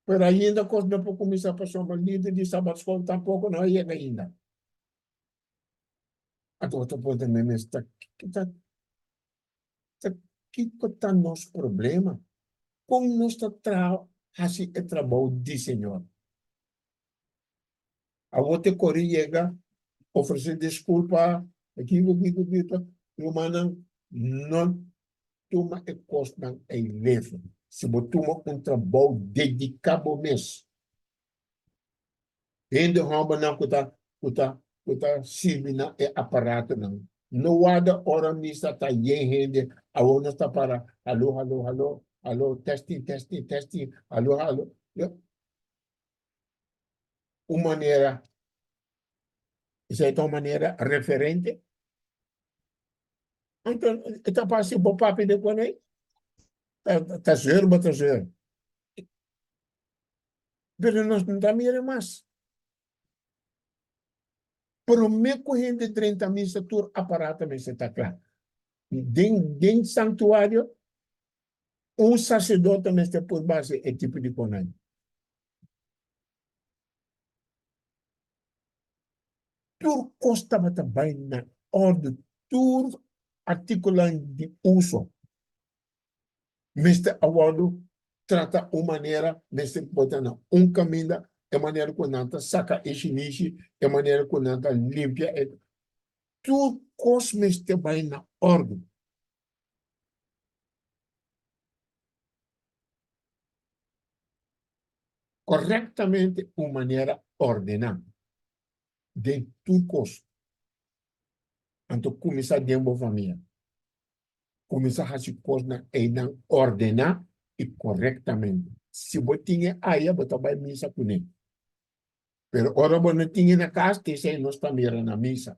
Pero ainda kos no por kuminsá pasobra lider di sabatskol tampoko no a yega ainda. Anto bo ta puntra mi mes, ta ta ta kiko ta nos problema? Kon nos ta traha hasi e trabou di Señor? Awor te kore yega, ofresé diskulpa, kiko, kiko, kiko. Rumannan, no tuma e kosnan ei leve. Si bo tuma un trabou, dediká bo mes. Hende hòmbernan ku ta ku ta ku ta sirbi na e aparatonan, no warda ora misa ta yen hende, awor nos ta para, halo, halo, halo, halo, testing, testing, testing, halo, halo. Un manera, esei ta un manera referente. Anto e ta parse bo papia di kuné, ta ta zeur bo ta zeur. Pero nos no ta mira mas. Promé ku hende drenta misa tur aparato mester ta kla. Den den santuario un saserdote mester por base e tipo di konai. Tur kos tabata bai na òrdu, tur artíkulonan di uso mester a wòrdu trata un manera, mester bota na un kaminda, e manera ku nan ta saka e shinishi, e manera ku nan ta limpia e, tur kos mester bai na òrdu. Korektamente un manera ordená den tur kos. Anto kuminsá den bo famia. Kuminsá hasi kosnan einan ordená i korektamente. Si bo tin e aya, bo ta bai misa kuné. Pero ora bo no tin e na kas, te esei nos ta mira na misa.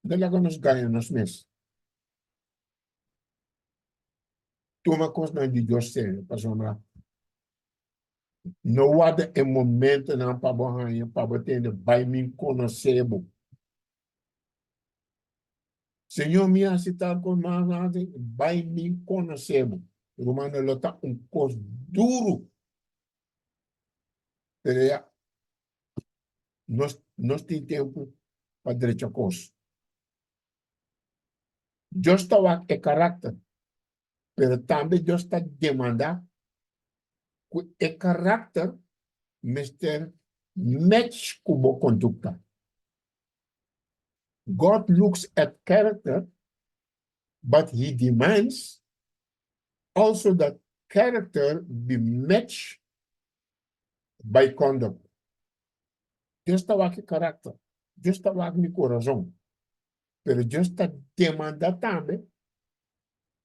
No laga nos gaña nos mes. Tuma kosnan di Dios serio, pasobra no warda e momentonan pa bo haña pa bo tende bai min konosé bo. Señor, mi hasi tal kos, mi hasi, bai min konosé bo. Rumannan, lo ta un kos duru. Pero ya, nos, nos tin tempu pa drecha kos. Dios ta wak e karakter, pero tambe Dios ta demandá ku e karakter mester match ku bo kondukta. God looks at character, but he demands also that character be matched by conduct. Dios ta wak e karakter, Dios ta wak mi korazon, pero Dios ta demanda tambe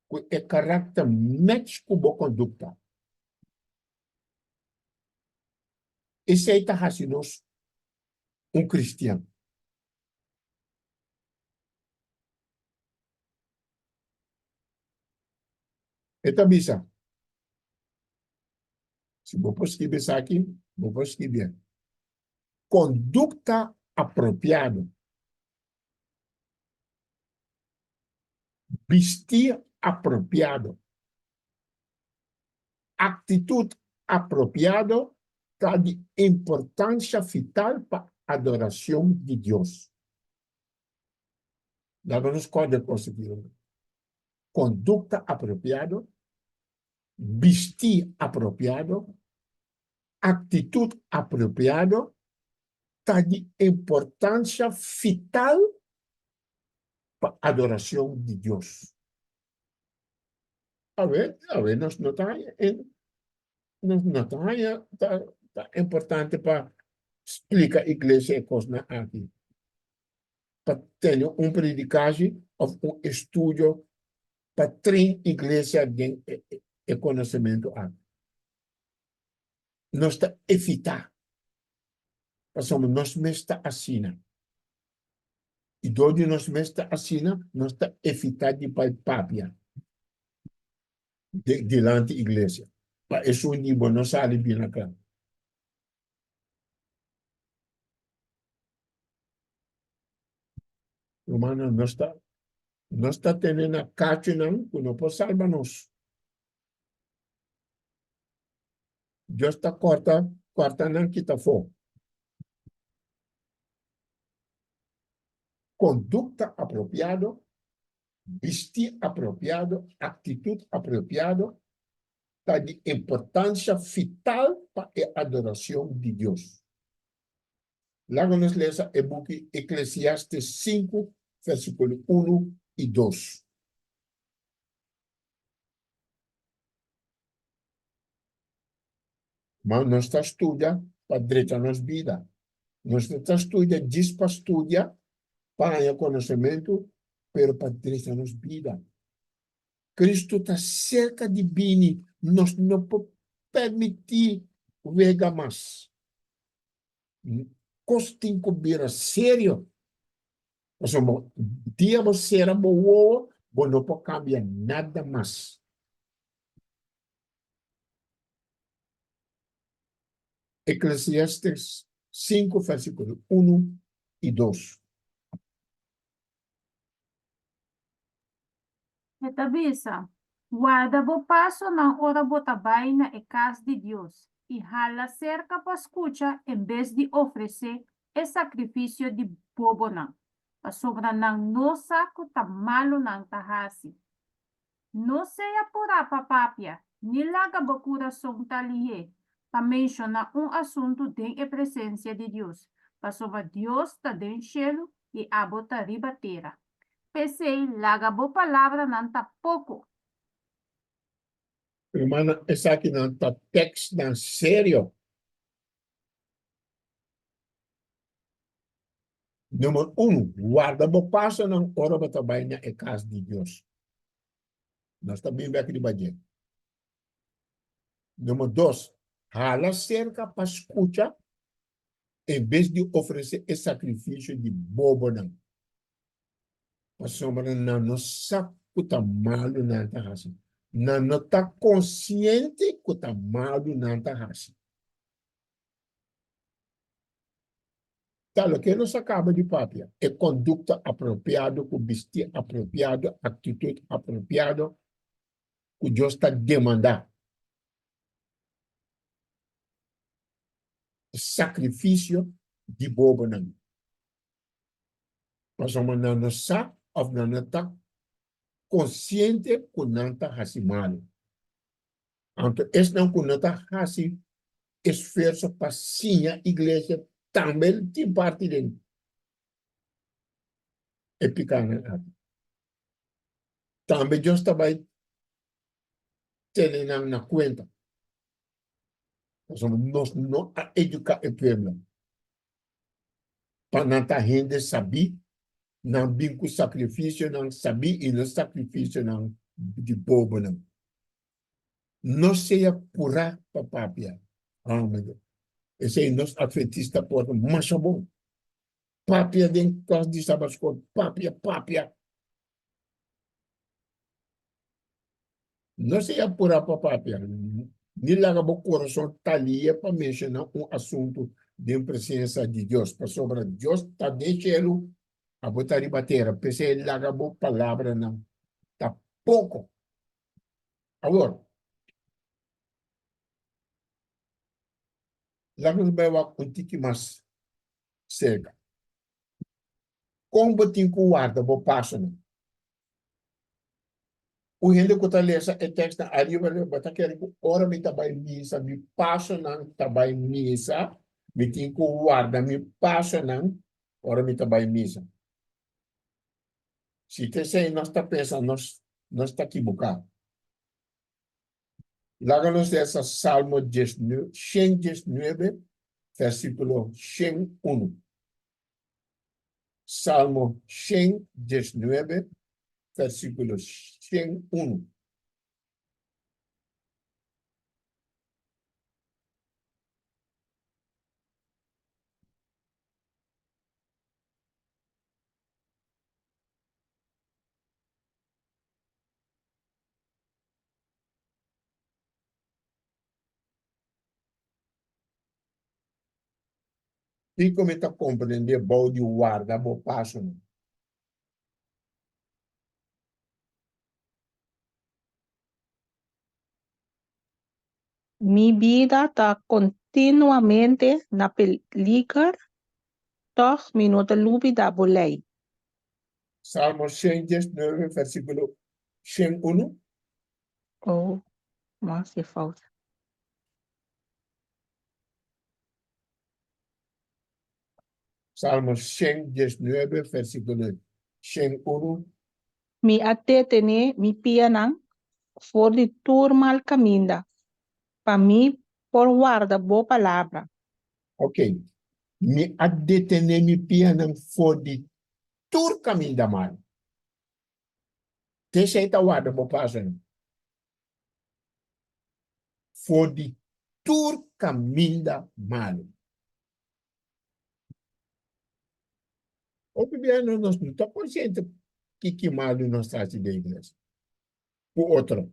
ku e karakter match ku bo kondukta. Esei ta hasi nos un kristian. E ta bisa, Si bo por skibi esaki, bo por skibié. Kondukta apropiado. Bisti apropiado. Aktitut apropiado ta di importansha vital pa adorashon di Dios. Laga nos kòrda e kos aki. Kondukta apropiado, bisti apropiado, aktitut apropiado ta di importansha vital pa adorashon di Dios. Awe, awe nos no ta haña en, nos no ta haña ta, ta importante pa splika iglesia e kosnan aki. Pa tene un predikashi òf un estudio pa train iglesia den e, e konosementu aki. Nos ta evitá, pasobra nos mes ta asina. I dor di nos mes ta asina, nos ta evitá di bai papia dilanti iglesia, pa esun di bo no sali bira kla. Rumannan, nos ta nos ta tene na kachunan ku no por salba nos. Dios ta kòrta, kòrta nan kita afó. Kondukta apropiado, bistí apropiado, aktitut apropiado ta di importansha vital pa e adorashon di Dios. Laga nos lesa e buki Eklesiastes sinku, versíkulo unu i dos. Ma nos ta studia pa drecha nos bida. Nos no ta studia djis pa studia, pa haña konosementu, pero pa drecha nos bida. Kristu ta serka di bini, nos no por permití wega mas. Kos tin ku bira serio. Pasobra dia bo sera bo wowo, bo no por kambia nada mas. Eklesiastes 5, versíkulo 1 i 2. E ta bisa, Warda bo pasonan ora bo ta bai na e kas di Dios, i hala serka pa skucha en bes di ofresé e sakrifisio di bobonan, pasobra nan no sa ku ta malu nan ta hasi. No sea purá pa papia, ni laga bo kurason ta lihé pa menshoná un asuntu den e presensia di Dios, pasobra Dios ta den shelu i abo ta riba tera. P'esei, laga bo palabranan ta poko. Rumannan, esakinan ta tekstnan serio. Number unu, warda bo pasonan ora bo ta bai na e kas di Dios. Nos ta bin bek riba dje. Number dos, hala serka pa skucha en bes di ofresé e sakrifisio di bobonan, pasobra nan no sa ku ta malu nan ta hasi. Nan no ta konsiente ku ta malu nan ta hasi. Ta loke nos a kaba di papia, e kondukta apropiado ku bistí apropiado, aktitut apropiado ku Dios ta demandá. Sakrifisio di bobonan. Pasobra nan no sa òf nan no ta konsiente ku nan ta hasi malu. Anto esnan ku no ta hasi esfuerso pa siña iglesia tambe tin parti den e pikánan aki. Tambe Dios ta bai tene nan na kuenta. Pasobra nos no a eduká e pueblo pa nan ta hende sabí, nan bin ku sakrifisionan sabí i no sakrifisionan di bobonan. No sea purá pa papia. Amen. Esei nos adventista por masha bon. Papia den klas di sabatskol, papia, papia. No sea purá pa papia, ni laga bo kurason talia pa menshoná un asuntu den presensa di Dios, pasobra Dios ta den shelu, abo ta riba tera. P'esei laga bo palabranan ta poko. Awor, laga nos bai wak un tiki mas serka. Kon bo tin ku warda bo pasonan? Un hende ku ta lesa e tekstnan ariba riba bo ta kere ku ora mi ta bai misa, mi pasonan ta bai misa, mi tin ku warda mi pasonan ora mi ta bai misa. Si ta esei nos ta pensa, nos nos ta kibuká. Laga nos lesa Salmo 119, versíkulo 101. Salmo 119, versíkulo 101. Kiko mi ta komprendé bou di warda bo pasonan? Mi bida ta kontinuamente na peliger, tòg mi no ta lubidá bo lei. Salmo 119, versíkulo 101. Oh, mi a hasi fout. Salmo 119, versíkulo 101. Mi a detené mi pianan for di tur mal kaminda, pa mi por warda bo palabra. Ok. Mi a detené mi pianan for di tur kaminda mal. Te esei ta warda bo pasonan. For di tur kaminda malu. Hopi bia nos no ta konsiente kiki malu nos ta hasi den iglesia ku otro.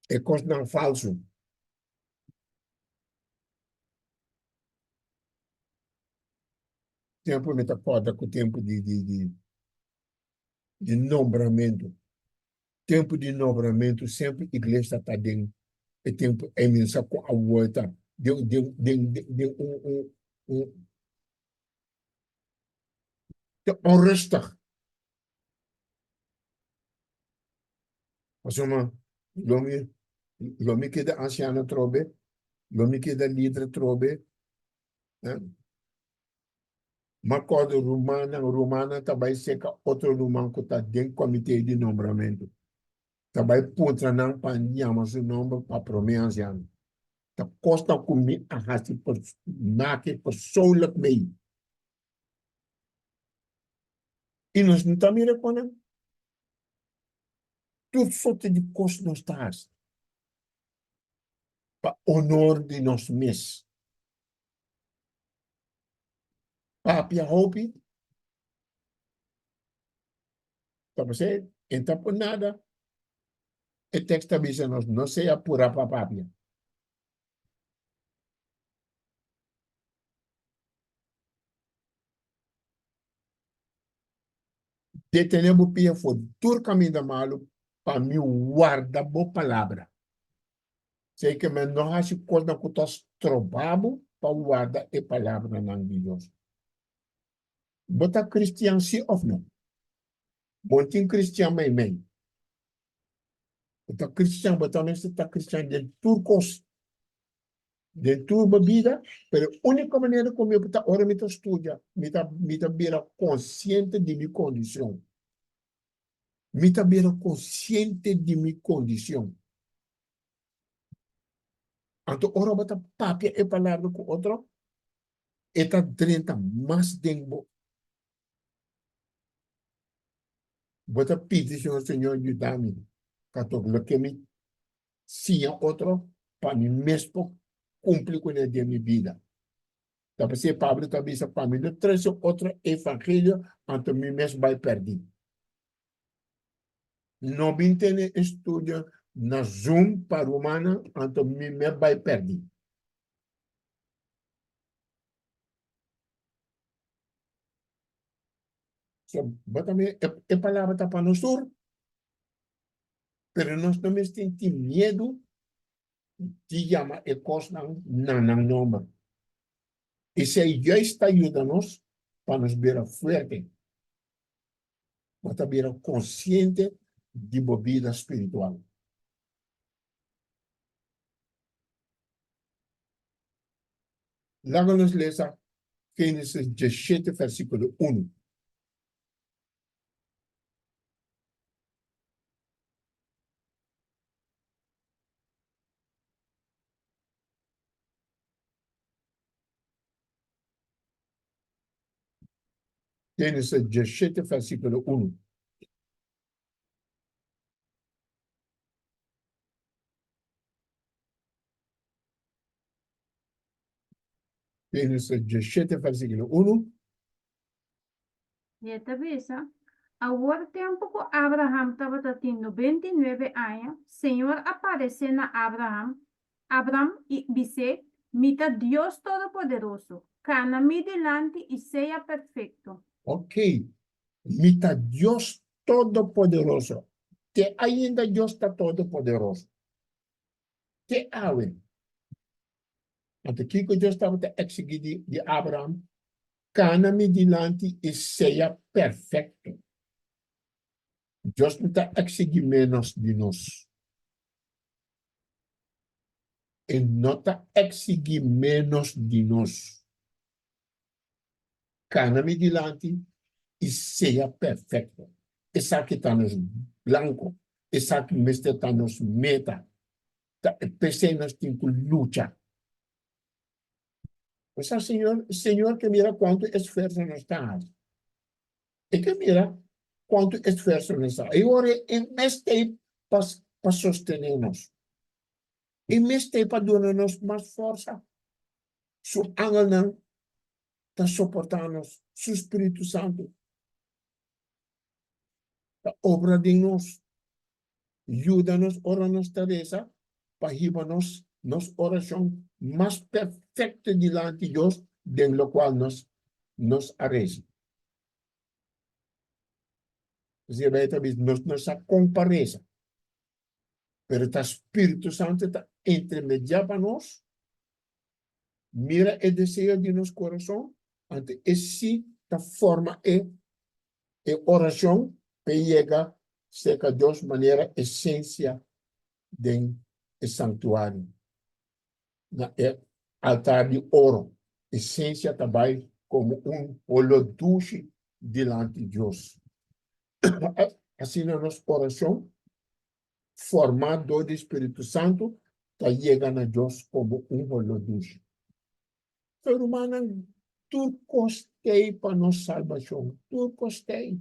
E kosnan falsu. Tempu mi ta kòrda ku tempu di di di di nombramentu. Tempu di nombramentu semper iglesia ta den e tempu ei mi no sa kon awor ta den den den den un un un ta onrustig. Pasobra lo mi lo mi keda ansiano atrobe, lo mi keda lider atrobe. Ma kòrda rumannan, rumannan ta bai seka otro ruman ku ta den komité di nombramentu. Ta bai puntra nan pa yama su nòmber pa promé ansiano. Ta kosnan ku mi a hasi make persoonlijk mee. I nos no ta mira kon nan. Tur sorte di kos nos ta hasi pa honor di nos mes. Papia hopi ta pasé e ta por nada e tekst ta bisa nos no sea purá pa papia. Detené bo pia for di tur kaminda malu pa mi warda bo palabra. Sei ke men no hasi kosnan ku ta stroba bo pa warda e palabranan di Dios. Bo ta kristian si òf no? Bo tin kristian meimei. Bo ta kristian, bo ta mester ta kristian den tur kos, den tur bo bida, pero e úniko manera ku mi ta ora mi ta studia, mi ta mi ta bira konsiente di mi kondishon. Mi ta bira konsiente di mi kondishon. Anto ora bo ta papia e palabra ku otro, e ta drenta mas den bo. Bo ta pidi Señor, Señor, yuda mi pa tok loke mi siña otro pa mi mes por kumpli kuné den mi bida. Ta p'esei Pablo ta bisa, Pa mi no trese otro evangelio, anto mi mes bai pèrdí. No bin tene estudio na Zoom pa rumannan, anto mi mes bai pèrdí. So, bo ta mira, e palabra ta pa nos tur, pero nos no mester tin miedu di yama e kosnan na nan nomber. Esei juist ta yuda nos pa nos bira fuerte. Bo ta bira konsiente di bo bida spiritual. Laga nos lesa Génesis diesshete versíkulo unu. Génesis diesshete versíkulo unu. Génesis diesshete versíkulo unu. I e ta bisa, Awor tempu ku Abraham tabata tin nobenta i nuebe aña, Señor a paresé na Abraham, Abram, i bis'é, Mi ta Dios Todopoderoso, kana mi dilanti i sea perfekto. Ok, mi ta Dios Todopoderoso. Te ainda Dios ta Todopoderoso. Te awe. Anto kiko Dios tabata eksigí di di Abraham? Kana mi dilanti i sea perfekto. Dios no ta eksigí ménos di nos. E no ta eksigí ménos di nos. Kana mi dilanti i sea perfekto. Esaki ta nos blanko. Esaki mester ta nos meta. Ta p'esei nos tin ku lucha. Bo sa Señor, Señor ke mira kuantu esfuerso nos ta hasi. E ke mira kuantu esfuerso nos ta hasi. I ora e mester pa pa sostené nos. E mester pa duna nos mas forsa. Su angelnan ta soportá nos, su Spiritu Santu ta obra den nos. Yuda nos ora nos ta resa pa hiba nos nos orashon mas perfekto dilanti Dios den lokual nos nos a resa. Esei bai ta bisa nos no sa kon pa resa, pero ta Spiritu Santu ta intermediá pa nos, mira e deseo di nos kurason, anto esei ta forma e e orashon p'e yega serka Dios manera esensia den e sanktuario. Na e altar di oro, esensia ta bai komo un oló dushi dilanti Dios. Asina nos orashon, formá dor di spiritu santu, ta yega na Dios komo un oló dushi. Pero rumannan, tur kos t'ei pa nos salbashon, tur kos t'ei.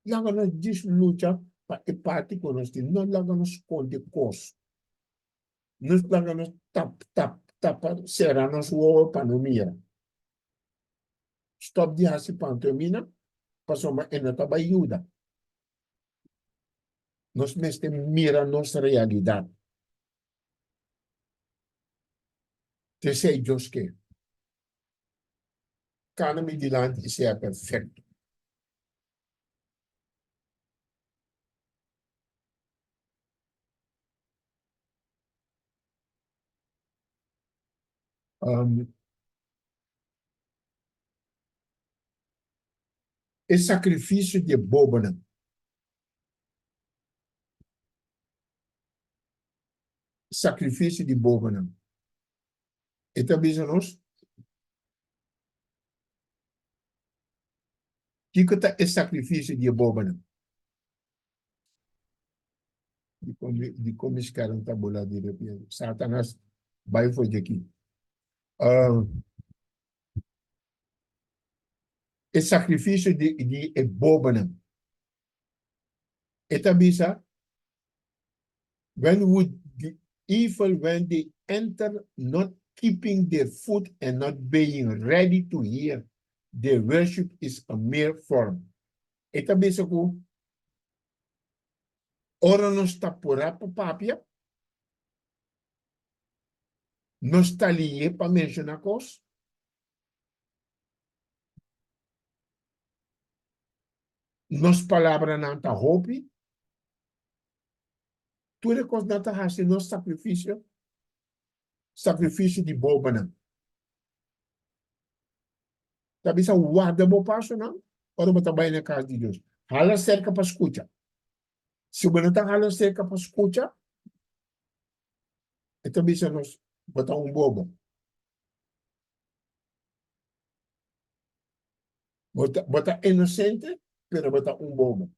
Laga nos djis lucha pa e parti ku nos tin, no laga nos skonde kos. No laga nos tap tap tapa sera nos wowo pa no mira. Stòp di hasi pantomina pasobra e no ta bai yuda. Nos mester mira nos realidat. T'esei Dios ke. Kana mi dilanti i sea perfekto. E sakrifisio di e bobonan. Sakrifisio di bobonan. E ta bisa nos kiko ta e sakrifisio di e bobonan. Dikon mi skerm ta bula di repente? Satanas, bai for di aki. E sakrifisio di e bobonan. E ta bisa, When would the evil when they enter not keeping their foot and not being ready to hear, their worship is a mere form. E ta bisa ku ora nos ta purá pa papia, nos ta lié pa menshoná kos. Nos palabranan ta hopi. Tur e kosnan ta hasi nos sakrifisio, sakrifisio di bobonan. Ta bisa warda bo pasonan ora bo ta bai na kas di Dios. Hala serka pa skucha. Si bo no ta hala serka pa skucha, e ta bisa nos bo ta un bobo. Bo ta, bo ta inosente, pero bo ta un bobo.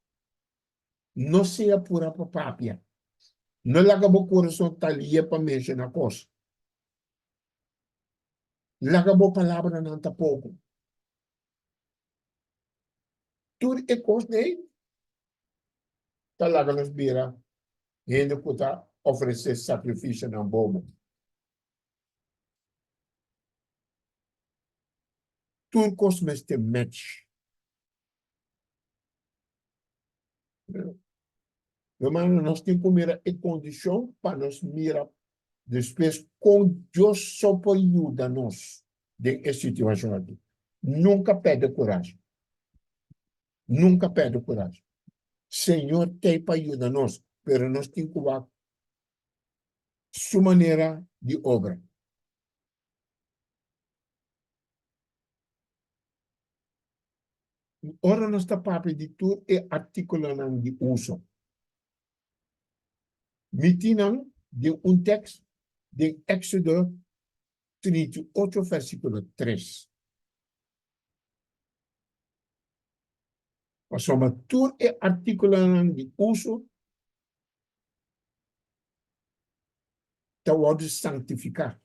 No sea pura pa papia. No laga bo kurason talia pa menshoná kos. Laga bo palabranan ta poko. Tur e kosnan ei ta laga nos bira hende ku ta ofresé sakrifisionan bobo. Tur kos mester match. Hermano, nos tin ku mira e kondishon pa nos mira despues kon Dios so por yuda nos den e situashon aki. Nunka pèrdè kurashi. Nunka pèrdè kurashi. Señor t'ei pa yuda nos, pero nos tin ku wak. su manera di obra. Ora nos ta papia di tur e artíkulonan di uso, mi tin nan den un tèks den Éksodo 38 versíkulo 3. Pasobra tur e artíkulonan di uso ta wòrdu sanktifiká,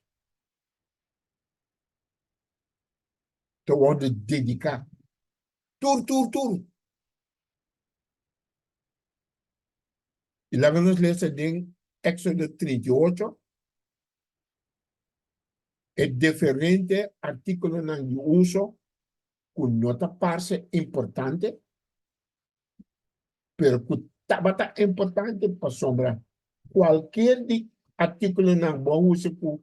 ta wòrdu dediká. Tur, tur, tur. I laga nos lesa den Éksodo 38 e diferente artíkulonan di uso ku no ta parse importante, pero ku tabata importante pasobra kualkier di artíkulonan bo a usa ku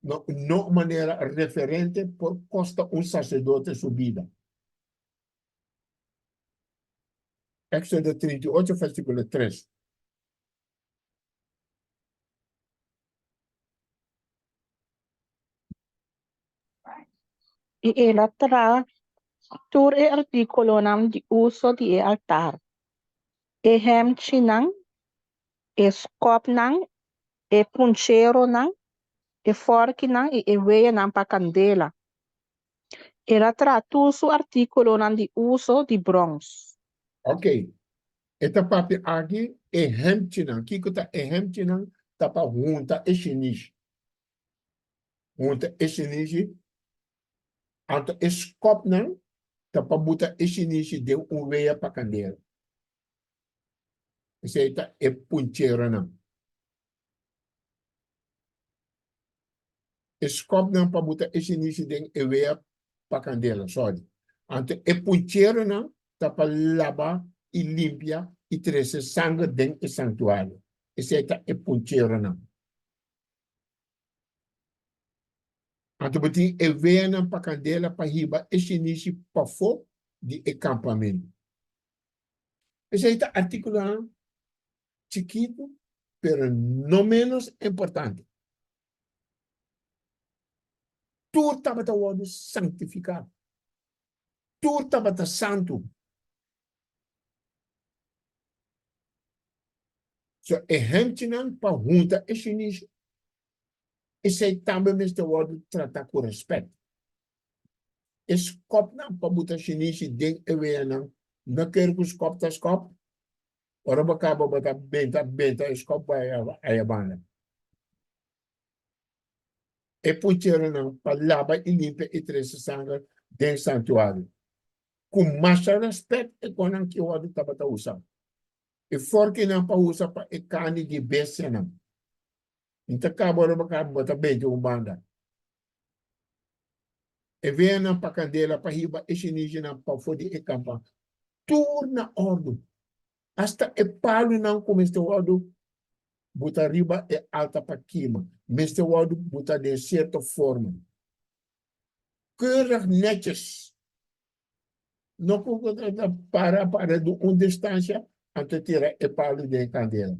no no manera referente por kosta un saserdote su bida. Éxodo 38 versíkulo 3. I el a traha tur e artíkulonan di uso di e altar, e hèmchinan, e skòpnan, e puncheronan, e fòrkinan i e weyanan pa kandela. El a traha tur su artíkulonan di uso di bròns. Ok, e ta papia aki e hèmchinan. Kiko ta e hèmchinan? Ta pa hunta e shinishi. Hunta e shinishi, anto e skòpnan ta pa buta e shinishi den un wea pa kandela. Esei ta e puncheronan. E skòpnan pa buta e shinishi den e wea pa kandela, sòri. Anto e puncheronan ta pa laba i limpia i trese sanger den e santuario. Esei ta e puncheronan. Anto bo tin e weanan pa kandela pa hiba e shinishi pafó di e kampamentu. Esei ta artíkulonan chikitu, pero no ménos importante. Tur tabata wòrdu sanktifiká. Tur tabata santu. So e henchinan pa hunta e shinishi, esei tambe mester wòrdu tratá ku rèspèt. E skòpnan pa buta shinishi den e weanan no kere ku skòp ta skòp, ora bo kaba bo ta benta benta e skòp bai aya banda. E pucheronan pa laba i limpia i trese sanger den santuario. Ku masha rèspèt e konan ki wòrdu tabata usa. E forkinan pa usa pa e karni di bestianan. N ta kaba ora bo kaba bo ta bende un banda. E weanan pa kandela pa hiba e shinishinan pafó di e kampa. Tur na òrdu. Asta e palunan ku mester wòrdu buta riba e alta pa kima, mester wòrdu buta den sierto forma. Keurig netjes. No ku ta para para di un distansha anto tira e palu den e kandela.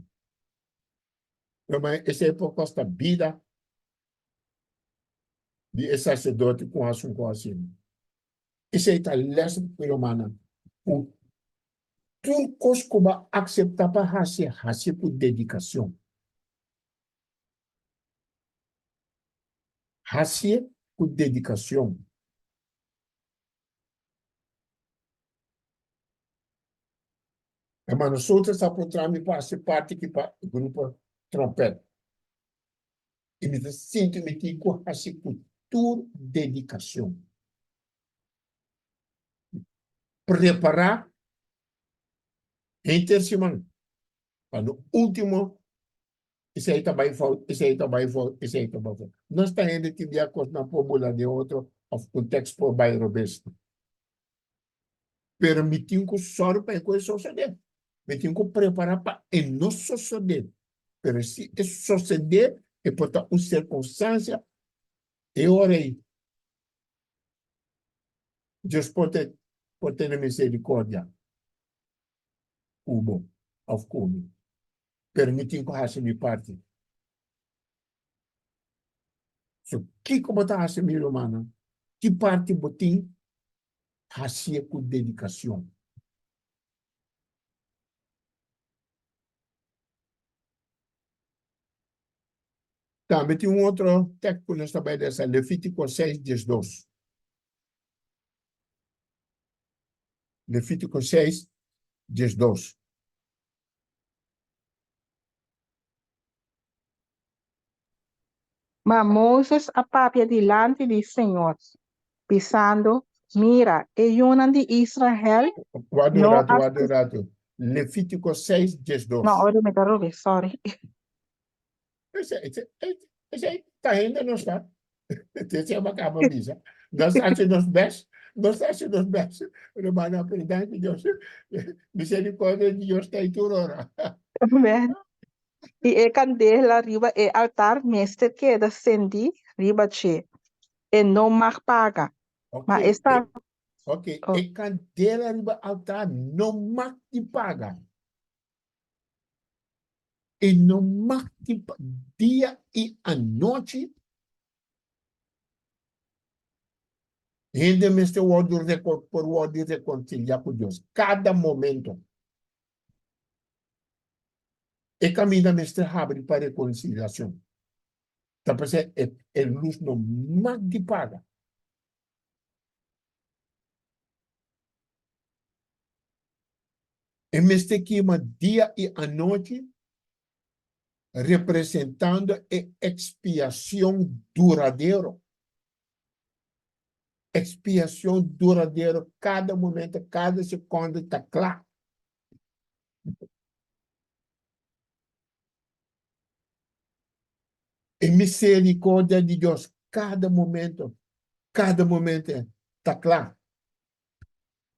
Pero esei por kosta bida di e saserdote ku hasi un kos asina. Esei ta lès mi rumannan, ku tur kos ku bo a akseptá pa hasi, hasi ku dedikashon. Hasié ku dedikashon. Hermano Soto sa puntra mi pa hasi parti ki pa grupo trompet. I mi ta sinti mi tin ku hasi ku tur dedikashon. Prepará henter siman pa no ultimo esei ta bai fout, esei ta bai fout, esei ta bai fout. Nos ta hende tin bia kosnan por bula den otro òf un tèks por bai robes. Pero mi tin ku sòru pa e kos sosodé. Mi tin ku prepará pa e no sosodé. Pero si e sosodé, e por ta un sirkunstansia, e ora ei Dios por te por tene miserikordia ku bo òf ku mi. Pero mi tin ku hasi mi parti. So, kiko bo ta hasi, mi rumannan? Ki parti bo tin? Hasié ku dedikashon. Tambe tin un otro tekst ku nos ta bai lesa, Levítiko seis, diesdos. Levítiko seis, diesdos. Ma Moses a papia dilanti di Señor, bisando, Mira, e yunan di Israel Warda un no ratu, a warda un ratu. Levítiko seis, diesdos. No, ora mi ta robe, sorry. Esei ta hende nos ta. Esei a kaba bisa. Nos ta hasi nos best. Nos ta hasi nos best. Rumannan, pero danki Dios. Misericordia di Dios ta ei tur ora. Amen. I e kandela riba e altar mester keda sendí riba dje. E no mag paga. Ma Oké, esta oké, Oh. e kandela riba altar no mag di paga. E no mag di dia i anochi. Hende mester wòrdu por wòrdu rekonsiliá ku Dios kada momento. E kaminda mester habri pa rekonsiliashon. Ta p'esei e lus no mag di paga. E mester kima dia i anochi, representando e ekspiashon duradero. Ekspiashon duradero kada momento, kada sekondo ta kla. E misericordia di Dios kada momento, kada momento ta kla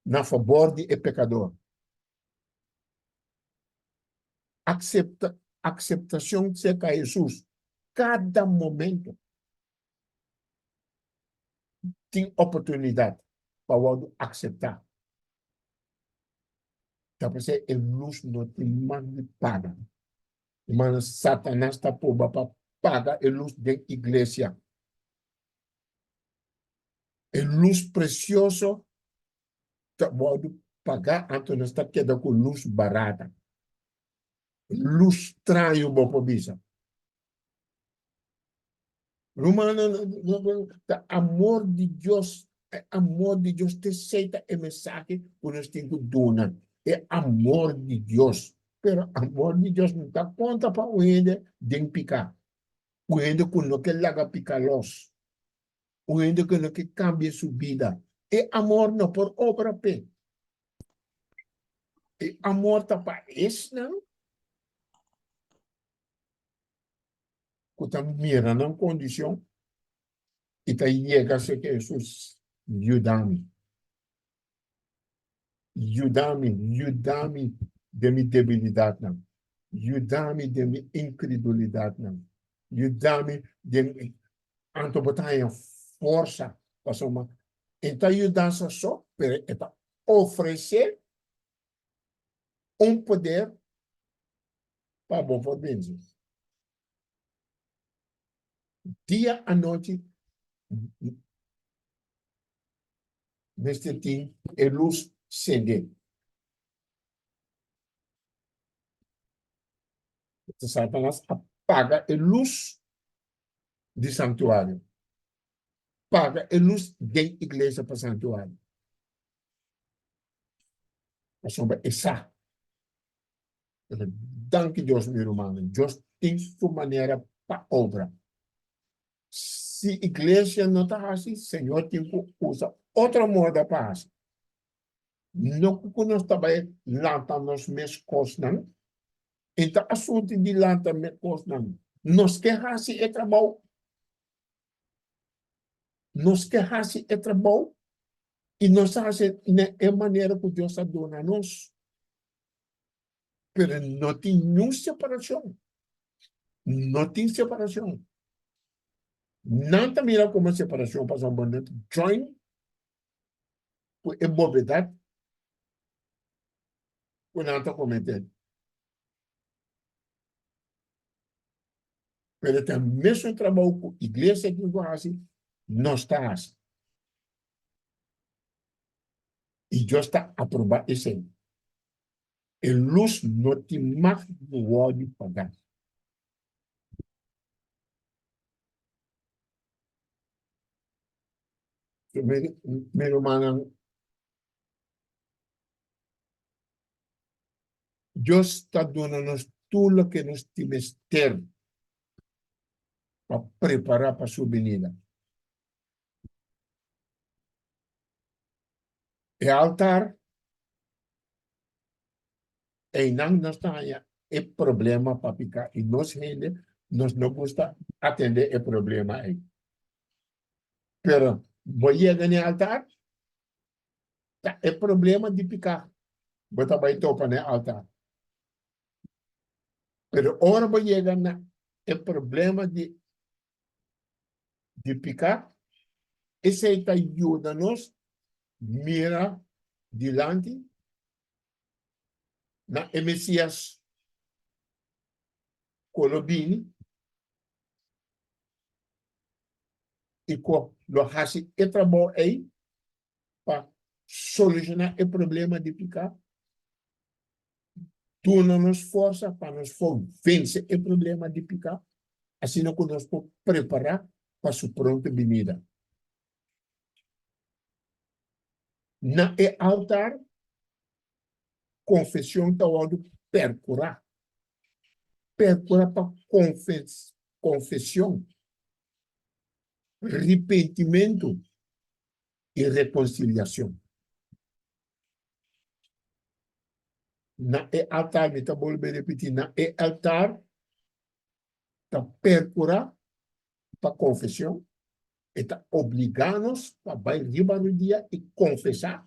na fabor di e pekador. Aksepta, akseptashon serka Hesus kada momento tin oportunidat pa wòrdu akseptá. Ta p'esei e lus no tin mag di paga. Hermano, Satanas ta proba pa paga e lus den iglesia. E lus precioso ta wòrdu pagá, anto nos ta keda ku lus barata. Lus straño bo por bisa. Rumannan, ta amor di Dios, e amor di Dios t'esei ta e mensahe ku nos tin ku duna, e amor di Dios. Pero amor di Dios no ta konta pa un hende den piká, un hende ku no ke laga piká los, un hende ku no ke kambia su bida. E amor no por obra p'e. E amor ta pa esnan ku ta mira nan kondishon i ta yega serka Hesus, Yuda mi. Yuda mi, yuda mi den mi debilidatnan. Yuda mi den mi inkredulidatnan. Yuda mi den. Anto bo ta haña forsa, pasobra e ta yudansa so, pero e ta ofresé un poder pa bo por binti. Dia anochi mester tin e lus sende. Satanas a paga e lus di santuario. Paga e lus den iglesia pa santuario. Pasobra e sa. Pero danki Dios mi rumannan, Dios tin su manera pa obra. Si iglesia no ta hasi, Señor tin ku usa otro moda pa hasi. No ku nos ta bai lanta nos mes kosnan, e ta asuntu di lanta mes kosnan. Nos ke hasi e trabou. Nos ke hasi e trabou i nos ta hasi na e manera ku Dios a duna nos. Pero no tin niun separashon. No tin separashon. Nan ta mira komo separashon pasobra bo no ta join ku e bobedat ku nan ta kometé. Pero ta mesun trabou ku iglesia tin ku hasi, nos ta hasi. I Dios ta aprobá esei. E lus no tin mag di wòrdu pagá. Mi rumannan, Dios ta duna nos tur loke nos tin mester pa prepará pa su binida. E altar, einan nos ta haña e problema pa piká i nos hende nos no gusta atendé e problema ei. Pero bo yega na e altar, Ta e problema di piká bo ta bai topa na e altar. Pero ora bo yega na e problema di di piká, esei ta yuda nos mira dilanti na e Mesias ku lo bini i ku lo hasi e trabou ei pa solushoná e problema di piká, duna nos forsa pa nos por vense e problema di piká, asina ku nos por prepará pa su pronto binida. Na e altar, konfeshon ta wòrdu perkurá. Perkurá pa konfeshon, ripentimentu i rekonsiliashon. Na e altar, mi ta bolbe ripití, na e altar ta perkurá pa konfeshon, e ta obligá nos pa bai riba rudia i konfesá,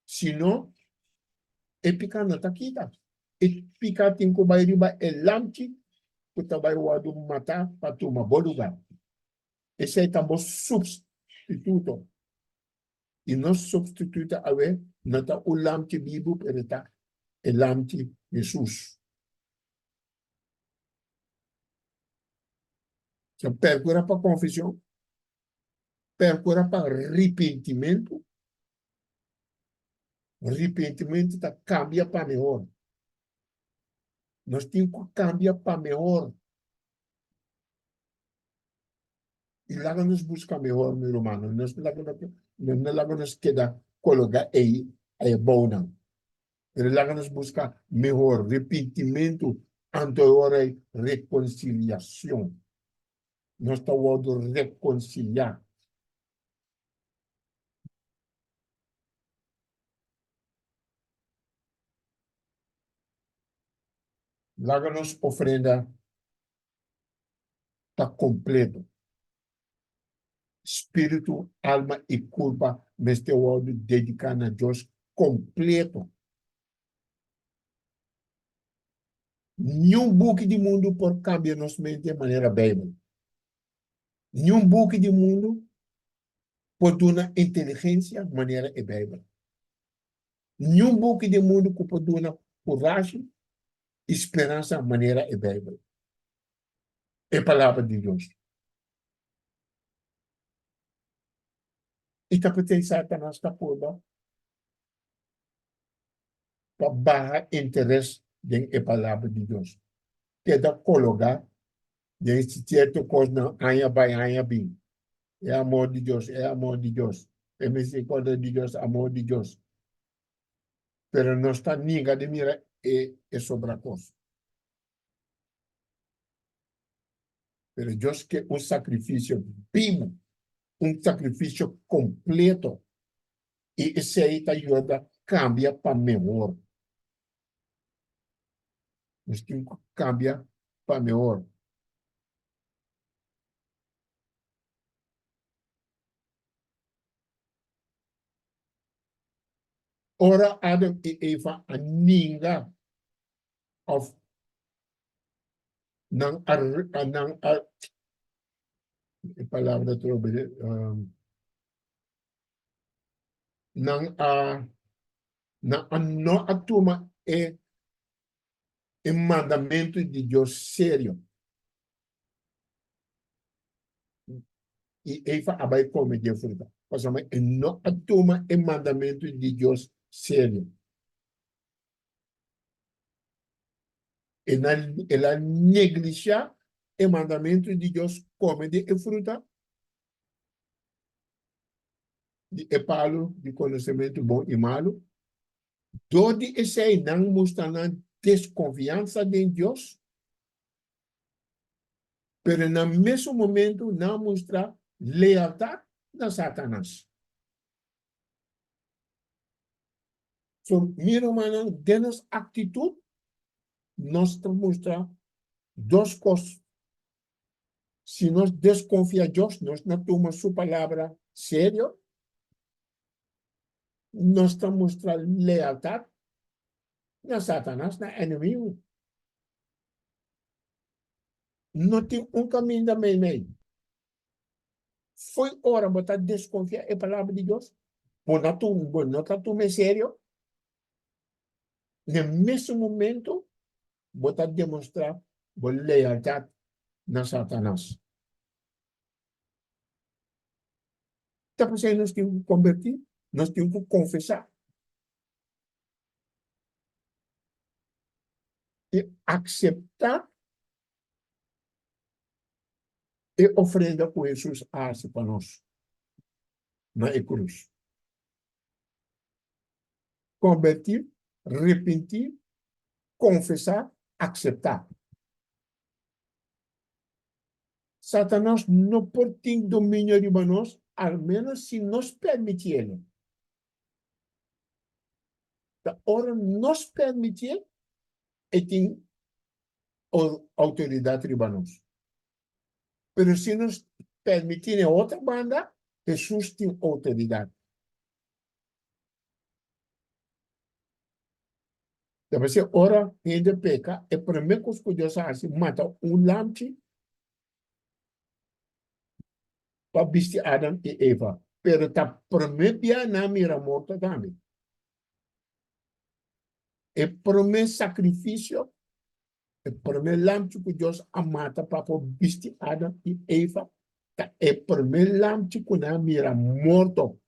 si no e piká no ta kita. E piká tin ku bai riba e lamchi ku ta bai wòrdu matá pa tuma bo lugá. Esei ta bo supstituto. I nos supstituto awe no ta un lamchi bibu, pero ta e lamchi Hesus. So percura pa confesion, percura pa ripentimentu. Ripentimentu ta cambia pa mehor. Nos tin cu cambia pa mehor. I laga nos buska mehor, mi rumannan. Nos laga nos no laga nos keda kologa ei ei abounan. Pero laga nos buska mehor, repentimentu, anto e ora ei rekonsiliashon. Nos ta wòrdu rekonsiliá. Laga nos ofrenda ta kompleto. Spiritu, alma i kurpa mester wòrdu dediká na Dios kompleto. Niun buki di mundu por kambia nos mente manera Beibel. Niun buki di mundu por duna inteligensia manera e Beibel. Niun buki di mundu ku por duna kurashi i speransa manera e Beibel. E Palabra di Dios. I ta p'esei Satanas ta purba pa baha interes den e Palabra di Dios. Keda kologá den sierto kosnan aña bai aña bin. E amor di Dios, e amor di Dios, e misericordia di Dios, amor di Dios. Pero nos ta ninga di mira e e sobra kos. Pero Dios ke un sakrifisio bibu, un sakrifisio kompleto, i esei ta yuda kambia pa mehor. Nos tin ku kambia pa mehor. Ora Adam i Eva a ninga òf nan a nan a e palabra trobe nan a nan a no a tuma e e mandamentu di Dios serio. I Eva a bai kome di e fruta, pasobra e no a tuma e mandamentu di Dios serio. El a neglishá e mandamentu di Dios kome di e fruta di e palu di konosementu bon i malu. Dor di esei nan mustra nan deskonfiansa den Dios. Pero na mesun momento nan a mustra lealtad na Satanas. So, mi rumannan, den nos actitud nos ta mustra dos cos. Si nos desconfia Dios, nos no tuma su palabra serio, nos ta mustra lealtad na Satanas, na enemigo. No tin un kaminda meimei. Fo'i ora bo ta deskonfiá e Palabra di Dios, bo no ta bo no ta tuma e serio, na e mesun momento bo ta demostrá bo lealtat na Satanas. Ta p'esei nos tin ku kombertí, nos tin ku konfesá. I akseptá e ofrenda ku Hesus a hasi pa nos na e krus. Kombertí, repentí, konfesá, akseptá. Satanas no por tin dominio riba nos, al ménos si nos permitié. Ta ora nos permitié, e tin outoridat riba nos. Pero si nos permití na e otro banda, Hesus tin outoridat. Ta p'esei ora hende peka, e promé kos ku Dios a hasi, mata un lamchi pa bisti Adam i Eva. Pero ta promé bia nan a mira morto tambe. E promé sakrifisio, e promé lamchi ku Dios a mata pa por bisti Adam i Eva, ta e promé lamchi ku nan a mira morto.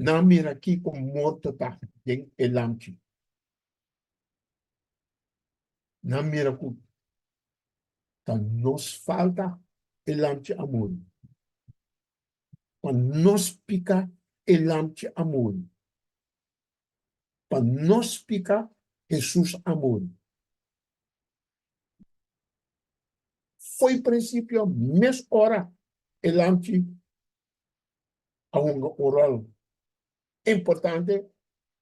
Nan a mira kiko morto ta den e lamchi. Nan mira ku ta nos falta e lamchi a muri. Pa nos pika e lamchi a muri. Pa nos pika Hesus a muri. Fo'i prinsipio mes ora e lamchi a hunga un ròl importante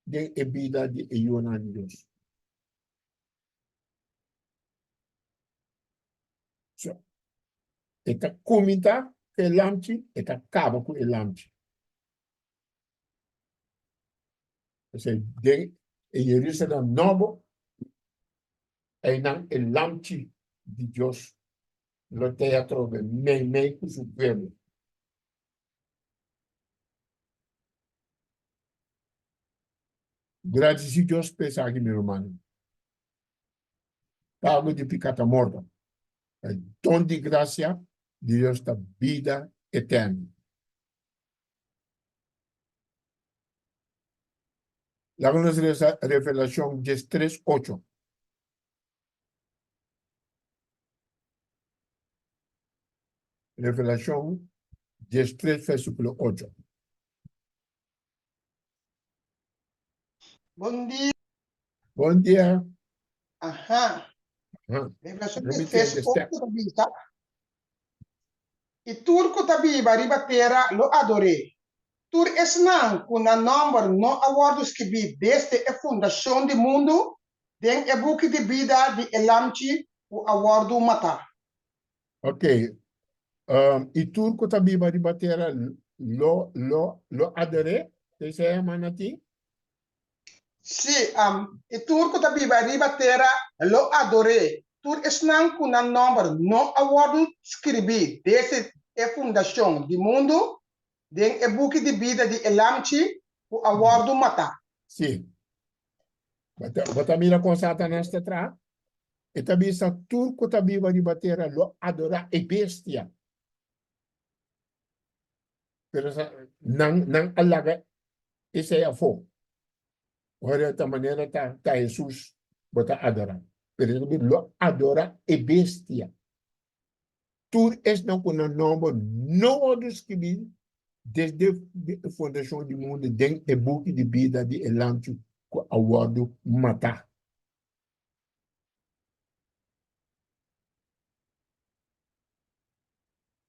den e bida di e yunan di Dios. So, e ta kuminsá ku e lamchi, e ta kaba ku e lamchi. P'esei, den e Jerusalem nobo, einan e lamchi di Dios lo t'ei atrobe meimei ku su pueblo. Gradisí Dios pa esaki, mi rumannan. Pago di piká ta morto, e don di grasia di Dios ta bida eterno. Laga nos lesa Revelashon diestres, ocho. Revelashon diestres, versíkulo ocho. Bon dia. Bon dia. Aha. Aha. Revelacion Let me 3, take the step. 8 ta bisa, I tur ku ta biba riba tera lo ador'é, tur esnan ku nan nòmber no a wòrdu skibí desde e fundashon di mundu den e buki di bida di e Lamchi ku a wòrdu matá. Ok. Um, i tur ku ta biba riba tera lo, lo, lo ador'é? Esei a mana ti? Sí, um, i tur ku ta biba riba tera lo ador'é, tur esnan ku nan nòmber no a wòrdu skribí desde e fundashon di mundu den e buki di bida di e Lamchi ku a wòrdu matá. Sí. Bo ta, bo ta mira kon Satanas ta traha? E ta bisa tur ku ta biba riba tera lo adorá e bestia. Pero sa, nan, nan a laga esei afó. Ora ta manera ta, ta Hesus bo ta adorá. Pero e ta bisa, lo adorá e bestia. Tur esnan ku nan nòmber no wòrdu skibí desde e fundashon di mundu den e buki di bida di e Lamchi ku a wòrdu matá.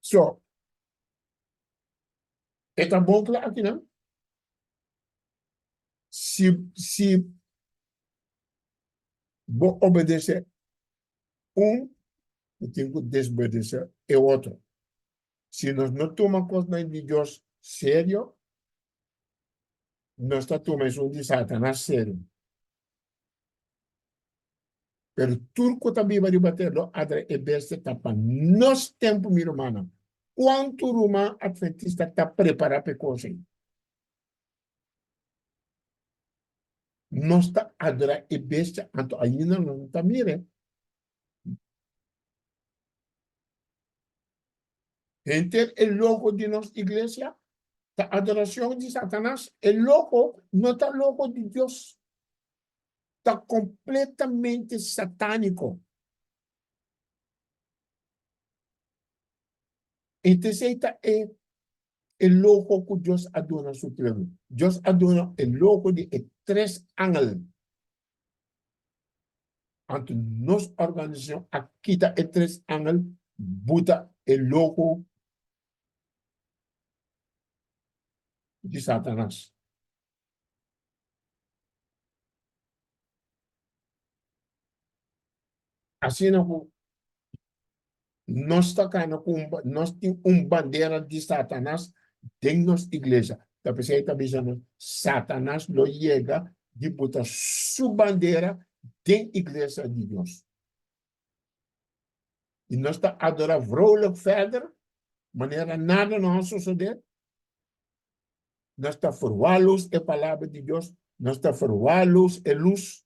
So, e ta bon kla akinan? Si, si bo obedesé un, bo tin ku desobedesé e otro. Si nos no tuma kosnan di Dios serio, nos ta tuma esun di Satanas serio. Pero tur ku ta biba riba tera lo adra e bestia ta pa nos tempu, mi rumannan. Kuantu ruman adventista ta prepará pa e kos ei? Nos ta adora e bestia, anto ainda nos no ta mir'e. Henter e logo di nos iglesia ta adoracion di Satanas. E logo no ta logo di Dios. Ta completamente satanico. Entonces ta e e logo cu Dios a duna su pueblo. Dios a duna e logo di e tres angel. Anto nos organisacion a kita e tres angel, buta e logo di Satanas. Asina ku nos ta kana ku un nos tin un bandera di Satanas den nos iglesia. Ta p'esei ta bisa nos, Satanas lo yega di buta su bandera den iglesia di Dios. I nos ta adorá vrolijk verder, manera nada no a sosodé. Nos ta verwaarloos e palabra di Dios, nos ta verwaarloos e lus.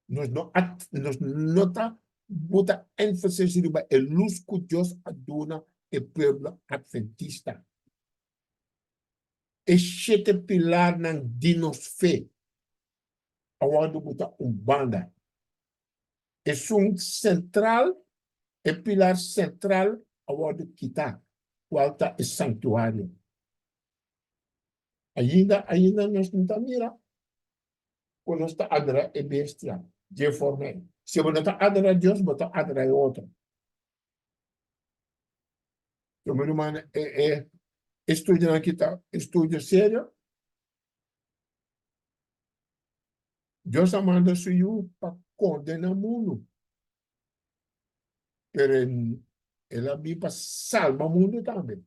Nos no a, nos no ta buta énfasis riba e lus ku Dios a duna e pueblo adventista. E shete pilarnan di nos fe a wòrdu buta un banda. Esun sentral, e pilar sentral a wòrdu kitá, kual ta e sanktuario. Ainda, ainda nos no ta mira ku nos ta adorá e bestia dje forma ei. Si bo no ta adorá Dios, bo ta adorá e otro. So mi rumannan, e e estudionan aki ta estudio serio. Dios a manda su Yu pa kondená mundu, pero el a bin pa salba mundu tambe.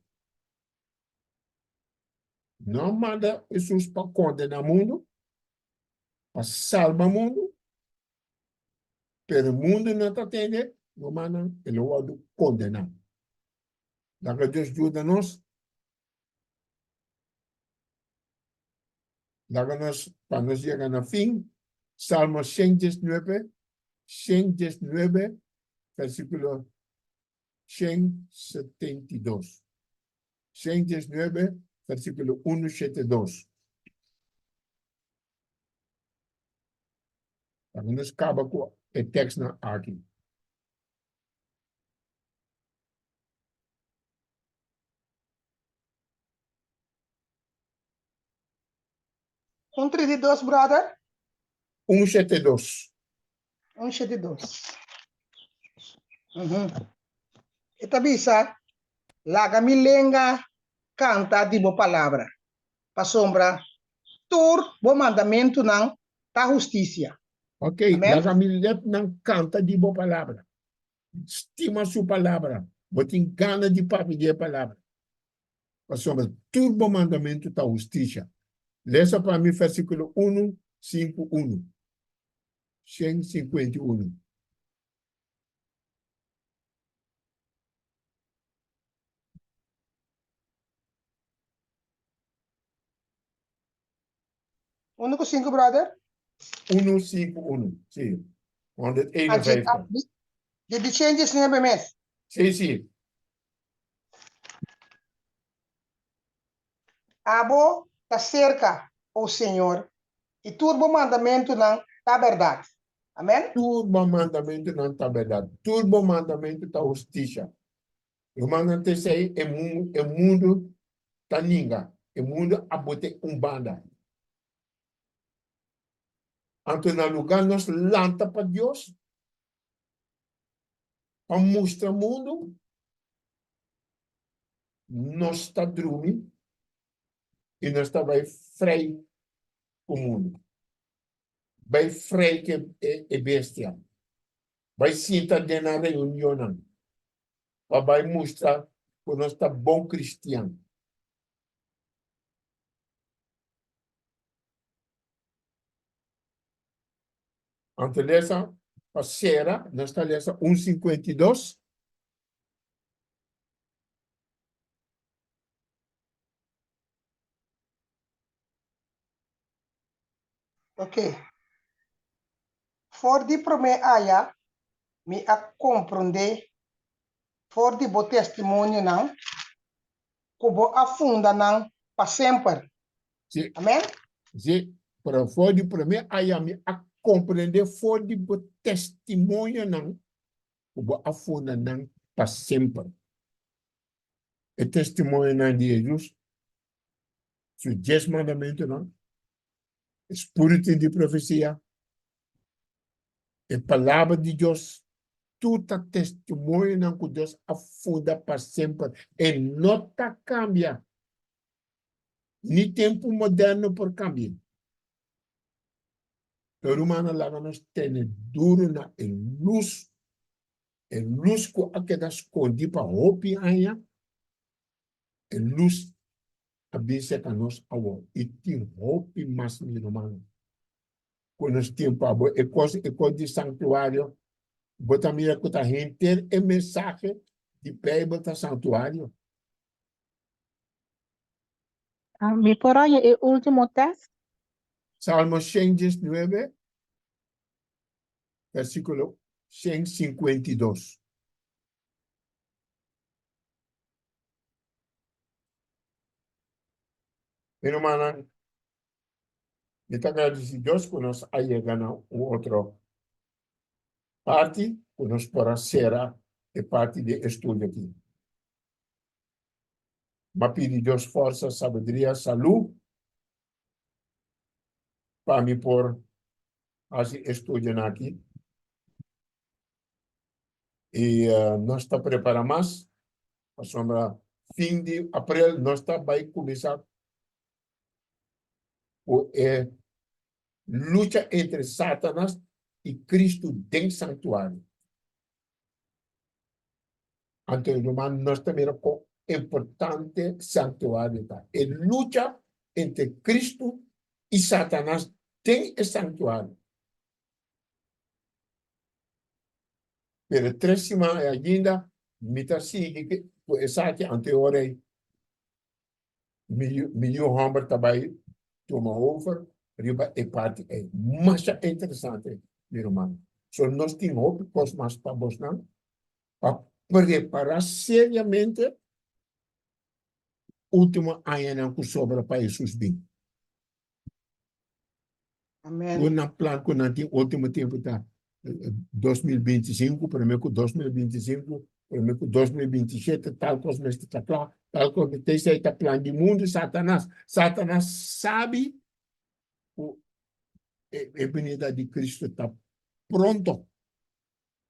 No a manda Hesus pa kondená mundu, pa salba mundu, pero mundu no ta tende, rumannan, e lo wòrdu kondená. Laga Dios yuda nos. Laga nos, pa nos yega na fin, Salmo 119, 119, versíkulo 172. 119, versíkulo 172. Laga nos kaba ku e tekstnan aki. Un 32, brother? Un 72. Un 72. Uhum. E ta bisa, laga mi lenga kanta di bo palabra, pasobra tur bo mandamentunan ta hustisia. Ok, Amen. laga mi lepnan kanta di bo palabra. Stima su palabra. Bo tin gana di papia di e palabra. Pasobra tur bo mandamentu ta hustisia. Lesa pa mi versíkulo unu, sinku, unu. 151. Unu ku sinku, brother? Unu, sinku, unu. Si. 151. Di di changes nebe mes. Si, si. Abo ta serka, o Señor, i tur bo mandamentunan ta bèrdat. Amèn. Tur bo mandamentunan ta bèrdat. Tur bo mandamentu ta hustisia. Rumannan, ta esei e mundu ta ninga. E mundu a bot'é un banda. Anto na lugá nos lanta pa Dios, pa mustra mundu, nos ta drumi i nos ta bai frei ku mundu, bai frei ku e bestia, bai sinta den nan reunionnan pa bai mustra ku nos ta bon kristian. Anto lesa pa sera, nos ta lesa un 52. Ok. For di promé aya mi a komprondé for di bo testimonionan ku bo a funda nan pa semper. Sí. Amèn? Sí, pero for di promé aya mi a komprendé for di bo testimonionan ku bo a funda nan pa semper. E testimonionan di Hesus, su dies mandamentunan, e spiritu di profesia, e palabra di Dios, tur ta testimonionan ku Dios a funda pa semper. E no ta kambia. Ni tempu moderno por kambia. E rumannan laga nos tene duru na e lus, e lus ku a keda skondí pa hopi aña, e lus a bin serka nos awor. I tin hopi mas, mi rumannan, ku nos tin pa bo. E kos, e kos di sanktuario, bo ta mira ku ta henter e mensahe di Beibel ta sanktuario. Mi por haña e último tèst? Salmo 119, versíkulo 152. Mi rumannan, mi ta gradisí Dios ku nos a yega na un otro parti, ku nos por a sera e parti di e estudio aki. M'a pidi Dios forsa, sabiduria, salú pa mi por hasi e studionan aki. I nos ta prepara mas pasobra fin di aprel nos ta bai kuminsá ku e lucha entre Satanas i Kristu den santuario. Anto ruman nos ta mira kon importante santuario ta. E lucha entre Cristo i Satanas den e santuario. Pero tres siman e ainda mi ta sigui ku esaki anto e ora ei mi yu hòmber ta bai tuma over riba e parti ei. Masha interesante mi ruman. So nos tin hopi kos mas pa bosnan pa prepará seriamente último añanan ku sobra pa Hesus bin. Amen. Ku nan plan ku nan tin último tempu ta 2025, promé ku 2025, promé ku 2027, tal kos mester ta kla, tal kos mester, esei ta plan di mundu, Satanas. Satanas sabi ku e binida di Kristu ta pronto.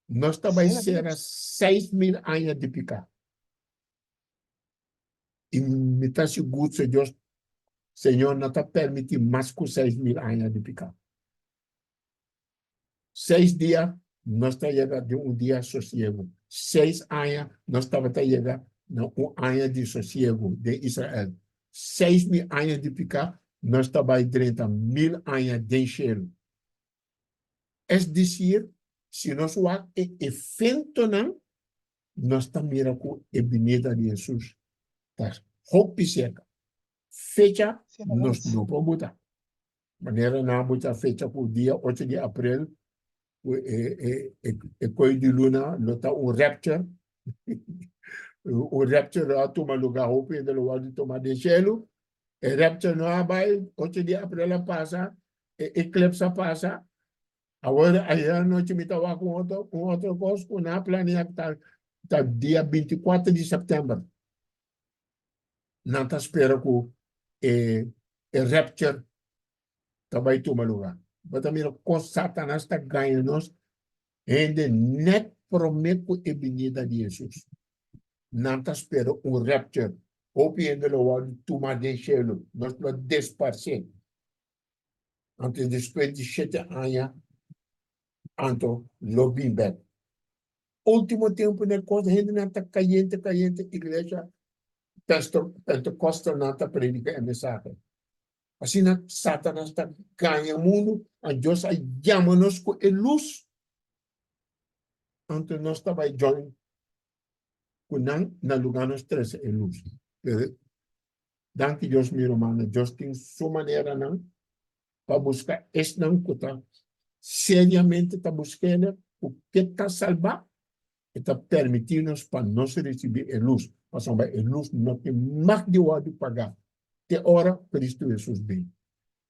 Nos ta bai sera 6000 aña di piká. I mi ta sigur si Dios, Señor no ta permití mas ku 6000 aña di piká. Seis dia nos ta yega di un dia sosiegu. Seis aña nos tabata yega na un aña di sosiegu den Israel. 6000 aña di piká nos ta bai drenta 1000 aña den shelu. Es desir, si nos wak e efentonan, nos ta mira ku e binida di Hesus ta hopi serka. Fecha nos no por buta. Manera nan a buta fecha ku dia ocho di aprel ku e koi di luna lo ta un rapture. Un rapture lo a tuma luga, hopi hende lo wòrdu tuma den shelu. E rapture no a bai, 8 di april a pasa, e eclipse a pasa. Awor, ayer anochi mi ta wak un otro, un otro kos ku nan a planea ta, ta dia 24 di sèptèmber. Nan ta spera ku e, e rapture ta bai tuma lugá. Bo ta mira kon Satanas ta gaña nos hende nèt promé ku e binida di Hesus. Nan ta spera un rapture. Hopi hende lo wòrdu tumá den shelu. Nos lo desparsé. Anto despues di shete aña, anto lo bin bèk. Último tempu na kos hendenan ta kayente kayente iglesia Pentecostalnan ta predika e mensahe. Asina Satanas ta gaña mundu, a Dios a yama nos ku e lus, anto nos ta bai join ku nan na lugá nos trese e lus. Pero danki Dios mi rumannan, Dios tin su maneranan pa buska esnan ku ta seriamente ta busk'El, ku ke ta salbá, E ta permití nos pa nos risibí e lus, pasobra e lus no tin mag di wòrdu pagá te ora Kristu Hesus bin.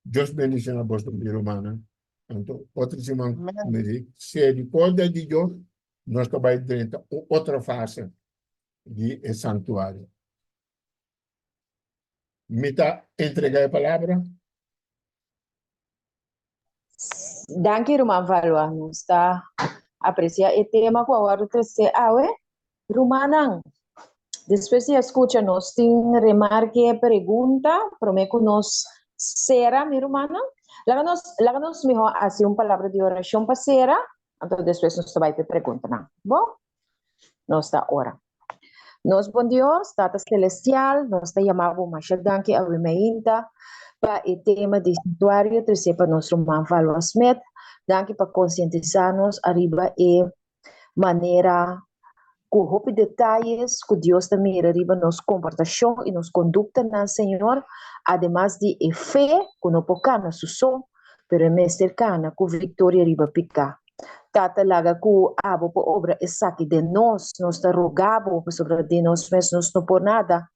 Dios bendishoná boso, mi rumannan. Anto otro siman, Amen. misericordia di Dios, nos ta bai drenta un otro fase di e santuario. Mi ta entregá e palabra. Danki ruman Valois, nos ta aprecia e tema cu a wordo trece awe. Rumannan, despues di a scucha nos tin remarke, pregunta, prome cu nos cera, mi rumannan. Laga nos, laga nos miho haci un palabra di oracion pa cera, anto despues nos ta bay p'e preguntanan. Bo? Nos ta ora. Nos bon Dios, Tata Celestial, nos ta yama bo masha danki awe mainta pa e tema di santuario trese pa nos ruman Valwa Smith. Danki pa konsientisá nos ariba e manera ku hopi detayes ku Dios ta mira riba nos komportashon i nos konduktanan, Señor, ademas di e fe ku no por kana su so, pero e mester kana ku viktoria riba piká. Tata, laga ku abo por obra esaki den nos. Nos ta roga bo, pasobra den nos mes nos no por nada,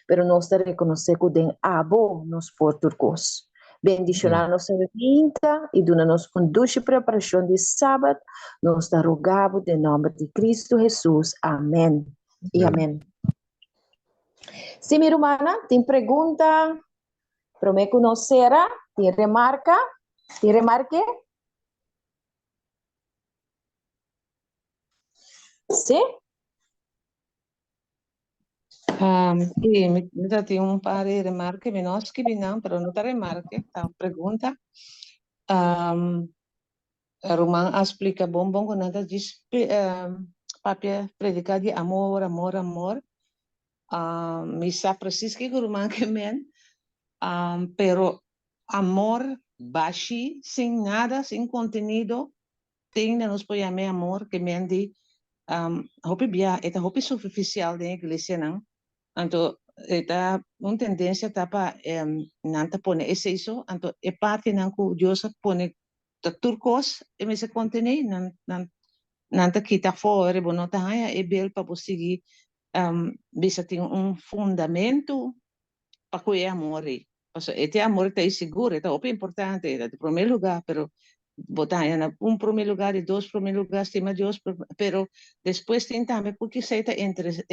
pero nos ta rekonosé ku den abo nos por tur kos. Bendishoná nos herramienta i duna nos un dushi preparashon di Sabat. Nos ta roga bo den nòmber di Kristu Hesus. Amèn i amèn. Si mi rumannan tin pregunta promé ku nos sera, tin remarka, tin remarke? Sí? Um, sí, mi, mi ta tin un par de remarke, mi no a skibi nan, pero no ta remarke, ta un pregunta. Um, Ruman a splika bon bon ku nan ta djis um, papia prediká di amor, amor, amor. Um, mi sa presis kiko ruman ke men, um, pero Amor bashi, sin nada, sin contenido, tin na nos por yam'e amor, ke men di hopi bia e ta hopi superficial den iglesianan, anto e ta un tendencia ta pa nan ta pone esey so, anto e partinan cu Dios a pone ta tur cos e mester contene, nan nan nan ta kita afo, bo no ta haya e bel pa bo sigui bisa tin un fundamento pa cu e amor ei. Pasobra e te amor ta ei sigur, e ta hopi importante, e ta di prome lugar, pero bo ta haña na un prome lugar, di dos prome lugar, stima Dios, pero despues tin tambe cu kisei ta entre,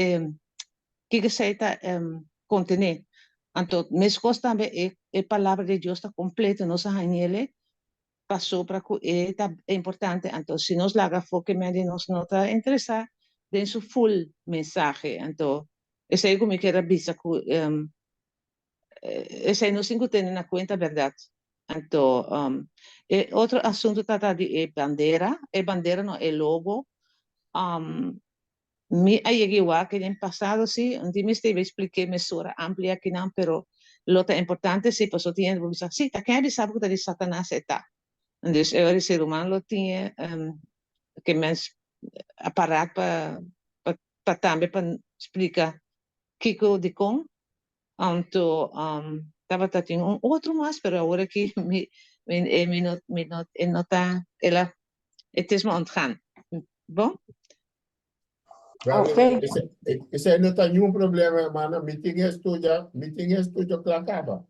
ki kisei ta contene. Anto mescos tambe e e palabra di Dios ta completo, nos a hañele pasobra cu e ta importante, anto si nos laga afo ke men di nos no ta interesa den su full mensahe, anto esei cu mi kier a bisa cu esei nos tin cu tene na cuenta berdad. Anto e otro asunto ta ta di e bandera, e bandera no e logo, Mi a yega i wak den pasado si, un di mi stebe expliké mesora amplia akinan, pero lo ta importante si, pasobra tin hende por bisa, si, ta ken a bisa bo ku ta di Satanas e ta? Dus e ora e ser humano lo tin e ke mens aparat pa pa tambe pa splika kiko dikon. Anto tabata tin un otro mas, pero awor aki mi mi no mi no e no ta el a Het is me ontgaan. Bon? Wel, Esei no ta niun problema, hermana. Mi tin e studia, mi tin e studio kla kaba.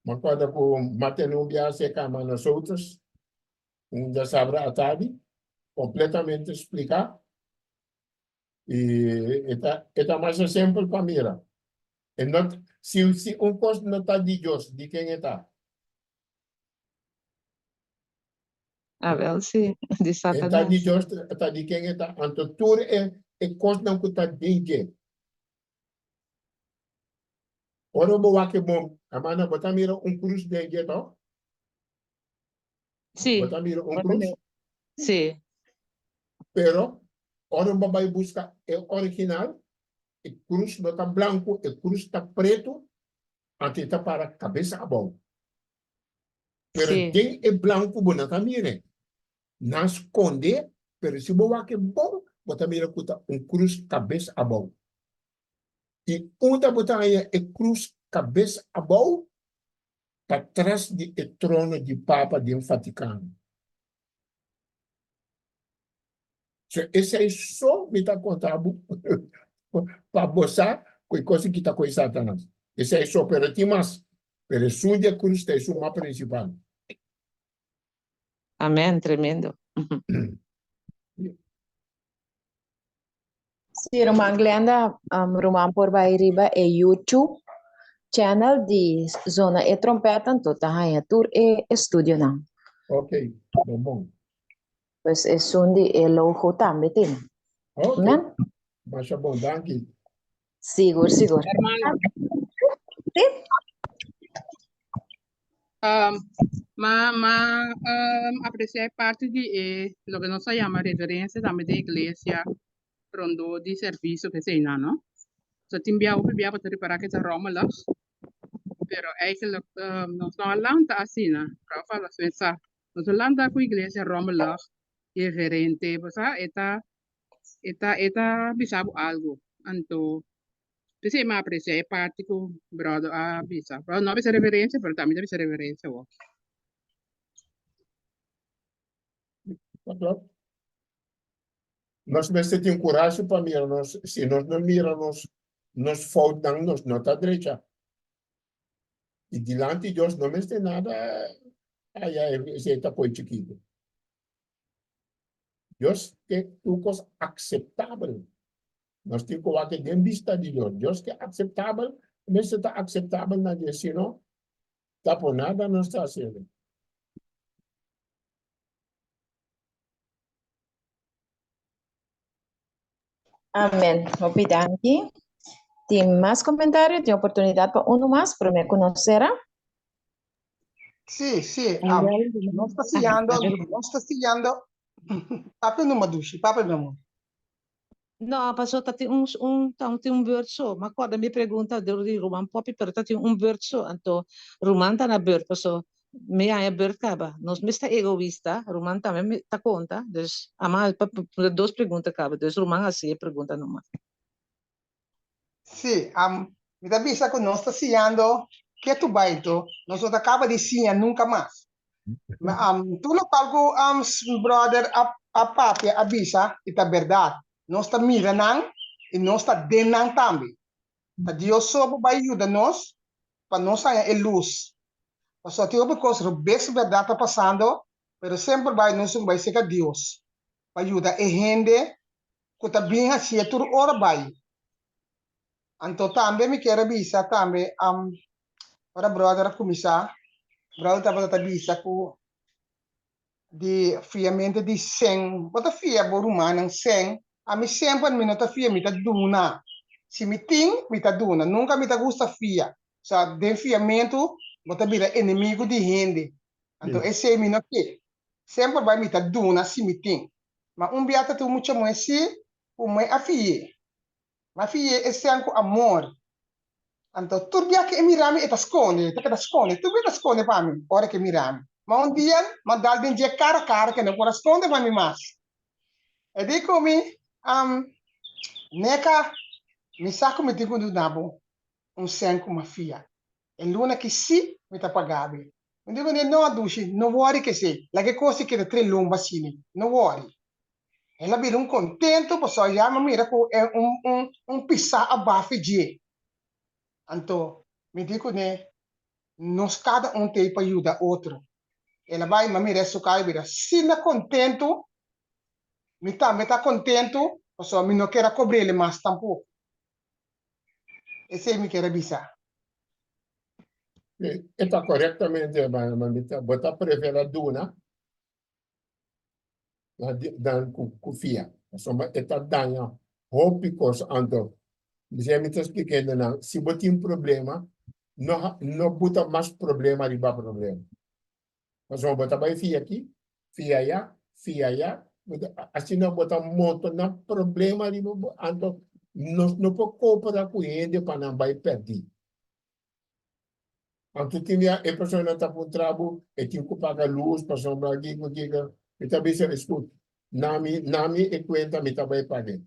Mi a kòrda ku m'a tene un biaha serka ama nosotros, un djasabra atardi, kompletamente spliká. I e ta e ta masha simpel pa mira. E no si si un kos no ta di Dios, di ken e ta? Awel si, di E ta di Satanas. Dios, ta di ken e ta? Anto tur e e kosnan ku ta den dje. Ora bo wak e bon, hermana, bo ta mira un krus den dje tok? Sí. Bo ta mira un Bo ta krus? mira. Sí. Pero, ora bo bai buska e original, e krus no ta blanku, e krus ta pretu, anto e ta para kabesa abou. Pero Sí. den e blanku bo no ta mira. Nan skonde, pero si bo wak e bon, bo ta mira ku ta un krus kabes abou. I unda bo ta haña e krus kabes abou? Patras di e trono di Papa den Vatikano. So esei so mi ta konta bo pa bo sa ku e kos aki ta koe Satanas. Esei so, pero tin mas. Pero esun di e krus ta esun mas prinsipal. Amen, tremendo. Sí, ruman Glenda, um, ruman por bai riba e YouTube channel di Zona e Trompet, anto ta haña tur e estudionan. Ok, bon bon. Pues esun di e logo tambe tin. Ok, Amen? masha bon, danki. Sigur, sigur. Hermana. Sí. Um, ma, ma um, aprecia e parte di e, lo que nos a llama reverencia tambe den iglesia, rondó di servicio que esei nan, no? So tin bia hopi bia bo ta ripara ke ta rommelig, pero eigenlijk um, nos no a lanta asina, Rafa lo sa. Nos a lanta ku iglesia rommelig, irreverente, bo sa, e ta E ta e ta bisa bo algo. Anto p'esei mi a aprecia e parti cu brother a bisa. Brother no a bisa reverencia, pero tambe ta bisa reverencia awor. Ta klopt. Nos mester tin kurashi pa mira nos, si nos no mira nos nos foutnan nos no ta drecha. I dilanti Dios no mester nada aya esei ta koi chikitu. Dios ke tur kos akseptabel. Nos tin ku wak den bista di Dios. Dios ke akseptabel, mester ta akseptabel na Dios, si no, ta por nada nos ta hasiendo. Amen. Hopi danki. Tin mas komentario? Tin oportunidat pa unu mas promé ku nos sera? Sí, sí. Um, nos ta siñando, nos ta siñando. Papia numa dushi, papia mi amor. No, paso ta tin un un ta tin un beurt so. Ma acorda mi pregunta dor di Ruman Poppy, pero ta tin un beurt so. Anto Ruman ta na beurt, paso Mi haña beurt kaba. Nos mes ta egoista, ruman tambe mi ta konta, dus ama pa pa dos pregunta kaba, dus ruman hasi e pregunta numa. Sí, am, mi ta bisa ku nos ta siñando ke tu bai to, nos no ta kaba di siña nunka mas. Ma am, tur lokual ku am brother a a papia a bisa i ta bèrdat. Nos ta mira nan i nos ta den nan tambe. Ta Dios so por bai yuda nos pa nos haña e lus. Pasobra tin hopi kos robes bèrdat ta pasando, pero semper bai nos tin ku bai serka Dios pa yuda e hende ku ta bin hasié tur ora bai. Anto tambe mi kier a bisa tambe, ora bròder a kuminsá, bròder tabata ta bisa ku di fiamente di sen. Bo ta fia bo rumannan sen? Ami semper mi no ta fia, mi ta duna. Si mi tin, mi ta duna. Nunka mi ta gusta fia. Sa den fiamentu bo ta bira enemigu di hende. Anto esei mi no ke. Semper bai mi ta duna si mi tin. Ma un bia ta tin un mucha muhé si ku mi a fi'é. Mi a fi'é e sen ku amor. Anto tur bia ku e mira mi e ta skonde, e ta keda skonde, tur bia e ta skonde pa mi ora ku e mira mi. Ma un dia mi a dal den dje kara kara ku e no por a skonde pa mi mas. E di ku mi, Neka, mi sa ku mi tin ku duna bo un sèn ku mi a fia. E luna ki si mi ta paga bo. Mi di ku ne, No, dushi, no wòri ku esei. Laga e kos ei keda tre lomba asina. No wòri. El a bira un contento pasobra ya mi a mira cu e un un un pisa a bafi dje. Anto mi di cune. Nos kada un t'ei pa yuda otro. El a bai, mi a mira su kara bira asina kontentu. Mi tambe ta kontentu pasobra mi no ker a kobr'el mas tampoko. Esei mi ker a bisa. E ta korektamente, hermano, ma mi ta, bo ta prefera duna dan ku fia. Pasobra e ta daña hopi kos. Anto, mi ta splikando nan, si bo tin problema, no no buta mas problema riba problema. Pasobra bo ta bai fia aki, fia aya, fia aya, asina bo ta montona problema riba bo. Anto, nos no por koopera ku hende pa nan bai pèrdí. Anto tin dia e persona ta puntra bo, e tin ku paga lus pasobra kiko kiko. Mi ta bisa, escut, na mi, na mi e kuenta mi ta bai pag'e.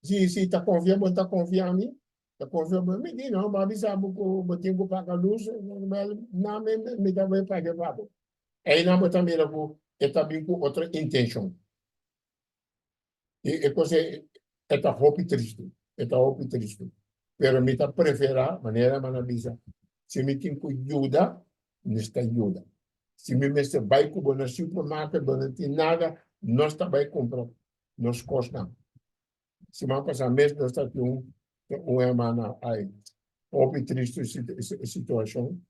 Si, si ta konfia bo ta konfia mi, ta konfia bo. Mi di no, bo a bisa bo ku bo tin ku paga lus, wèl, na mi, mi ta bai pag'e pa bo. Einan bo ta mira ku e ta bin ku otro intenshon. E e kos e e ta hopi tristu, e ta hopi tristu. Pero mi ta preferá, manera hermana bisa, si mi tin ku yuda, nos ta yuda. Si mi mester bai ku bo na supermarket, bo no tin nada, nos ta bai kumpra nos kosnan. Siman pasá mes nos ta tin un un hermana ai, hopi tristu situashon.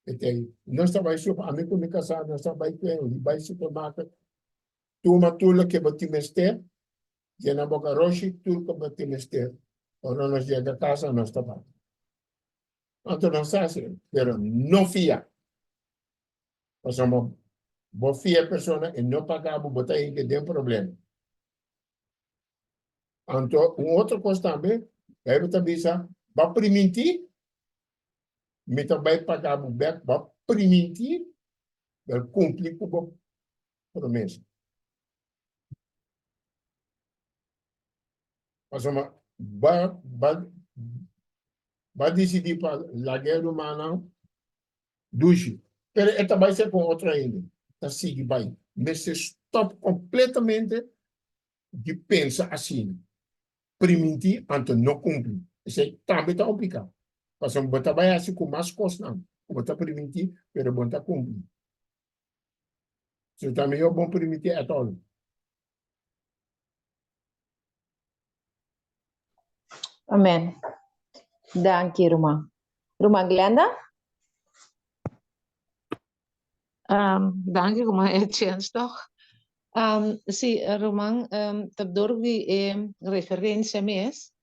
E ta ei, nos ta bai super, ami ku mi kasá nos ta bai ku e, bai supermarket, Tuma tur loke bo tin mester, yena bo garoshi tur ku bo tin mester. Ora nos yega kasa nos ta bai. Anto nos ta hasi, pero no fia. Pasobra bo fia e persona e no paga bo, bo ta hinka den problema. Anto un otro kos tambe, Bijbel ta bisa, bo a primintí, mi ta bai paga bo bek, bo a primintí, bo kumpli ku bo promesa. Pasobra ba ba ba disidí pa laga e rumannan dushi, pero e ta bai ser ku otro hende, ta sigui bai. Mester stòp kompletamente di pensa asina. Primintí anto no kumpli, esei tambe ta un piká. Pasobra bo ta bai hasi ku mas kosnan ku bo ta primintí, pero bo no ta kumpli. So ta mihó bon permití at all. Amen. Danki, ruman. Ruman Glenda? Um, danki ku mi e chens toch. Um, si, ruman, um, ta door di e referencia mes,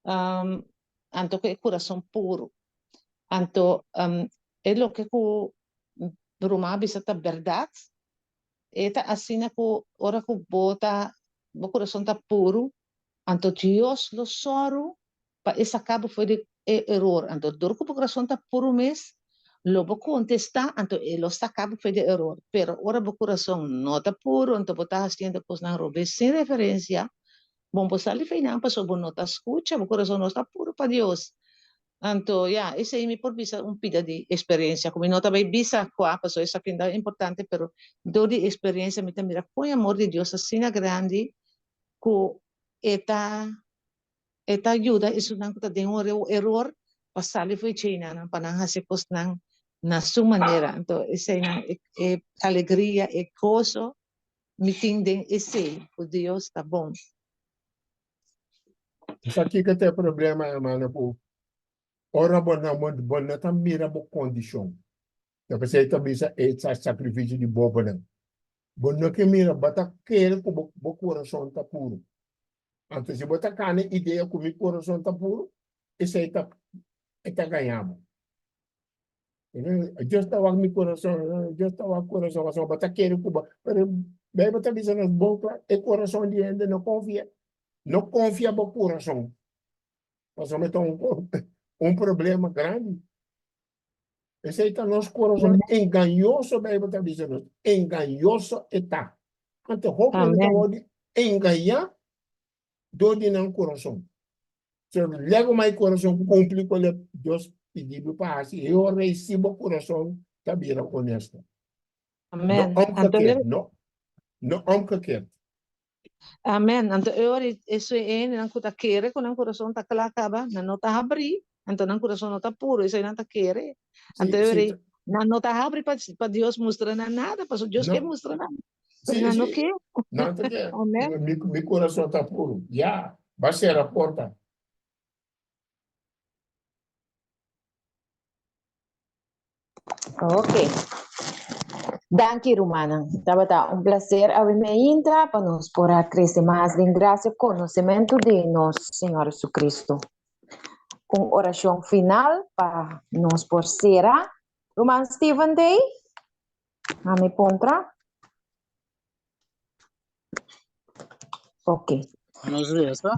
um, anto ku e kurason puru. Anto, um, e loke ku Ruman a bisa ta bèrdat. E ta asina ku ora ku bo ta, bo kurason ta puru, anto Dios lo sòru pa e saka bo for di e eror. Anto dor ku bo kurason ta puru mes, lo bo kontestá, anto e lo saka bo for di e eror. Pero ora bo kurason no ta puru, anto bo ta hasiendo kosnan robes sin referensia, bon bo sali for einan pasobra bo no ta skucha, bo kurason no ta puru pa Dios. Anto, ya, esei mi por bisa un pida di experiencia, cu mi no ta bay bisa cua, pasobra esaki no ta importante, pero dor di experiencia mi ta mira con e amor di Dios asina grandi cu e ta, e ta yuda esunnan cu ta den un eror pa sali for e cheinanan, pa nan haci cosnan na su manera. Anto, eseinan, e alegria, e gozo mi tin den esei, cu Dios ta bon. Sa kiko ta e problema, hermano, ku ora bo na bo no ta mira bo kondishon. Ta p'esei ta bisa e sakrifisio di bobonan. Bo no ke mira, bo ta kere ku bo bo kurason ta puru. Anto si bo ta kana idea ku mi kurason ta puru, esei ta e ta gaña bo. Dios ta wak mi kurason, Dios ta wak kurason, pasobra bo ta kere ku bo, pero Bijbel ta bisa nos bon kla, e kurason di hende no konfia, no konfia bo kurason, pasobra ta un un problema grandi. Esei ta nos kurason engañoso, Bijbel ta bisa nos, engañoso e ta. Anto hopi hende ta wòrdu engañá dor di nan kurason. So, lego mai kurason kumpli ku loke Dios pidi bo pa hasi, e ora ei si bo kurason ta bira onesto. No Amen. Anto omgekeerd, no, no omgekeerd. Amen. Anto e ora ei esun e hendenan ku ta kere ku nan kurason ta kla kaba, nan no ta habrí. Anto nan kurason no ta puro, esei nan ta kere. Sí, Anto sí, ora ei, nan no ta habri pa pa Dios mustra nan nada, pasobra Dios ke No. mustra nan, pero Sí, nan no sí. ke. Nan ta ke. Amen. Mi, mi kurason ta puro. Ya, ba sera porta. Ok. Danki rumannan. Tabata un placer awe meinta pa nos por a crece mas den gracia conocemento di nos Señor Jesucristo. Un oracion final pa nos por cera. Ruman Steven Day, ami puntra. Ok. Nos reza.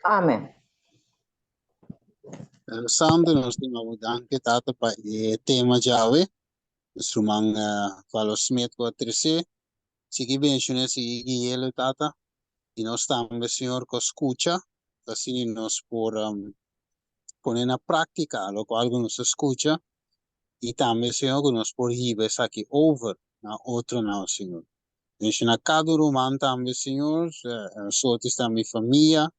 Amen. Pero santo nos tin abo danki tata pa e tema djawe. Nos ruman Carlos Smith ku a trese. Sigui benshoné, sigui guielo tata. I nos tambe Señor ku a skucha. Asina nos por pone na práktika lokual ku nos a skucha. I tambe Señor ku nos por hiba esaki over na otronan Señor. Benshoná kada un ruman tambe Señor. Sotis tambe famia.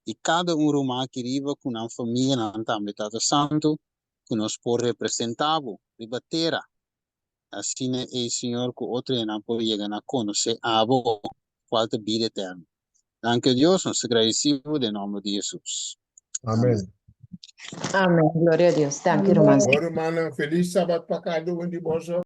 I kada un ruman aki riba ku nan famianan tambe, Tata Santu, ku nos por representá Bo riba tera. Asina ei, Señor, ku otro hendenan por yega na konosé Abo, kual ta bida eterno. Danki, o Dios, nos ta gradisí Bo den nòmber di Hesus. Amen. Amen. Gloria a Dios. Danki, ruman. Bon rumannan, felis sabat pa kada un di boso.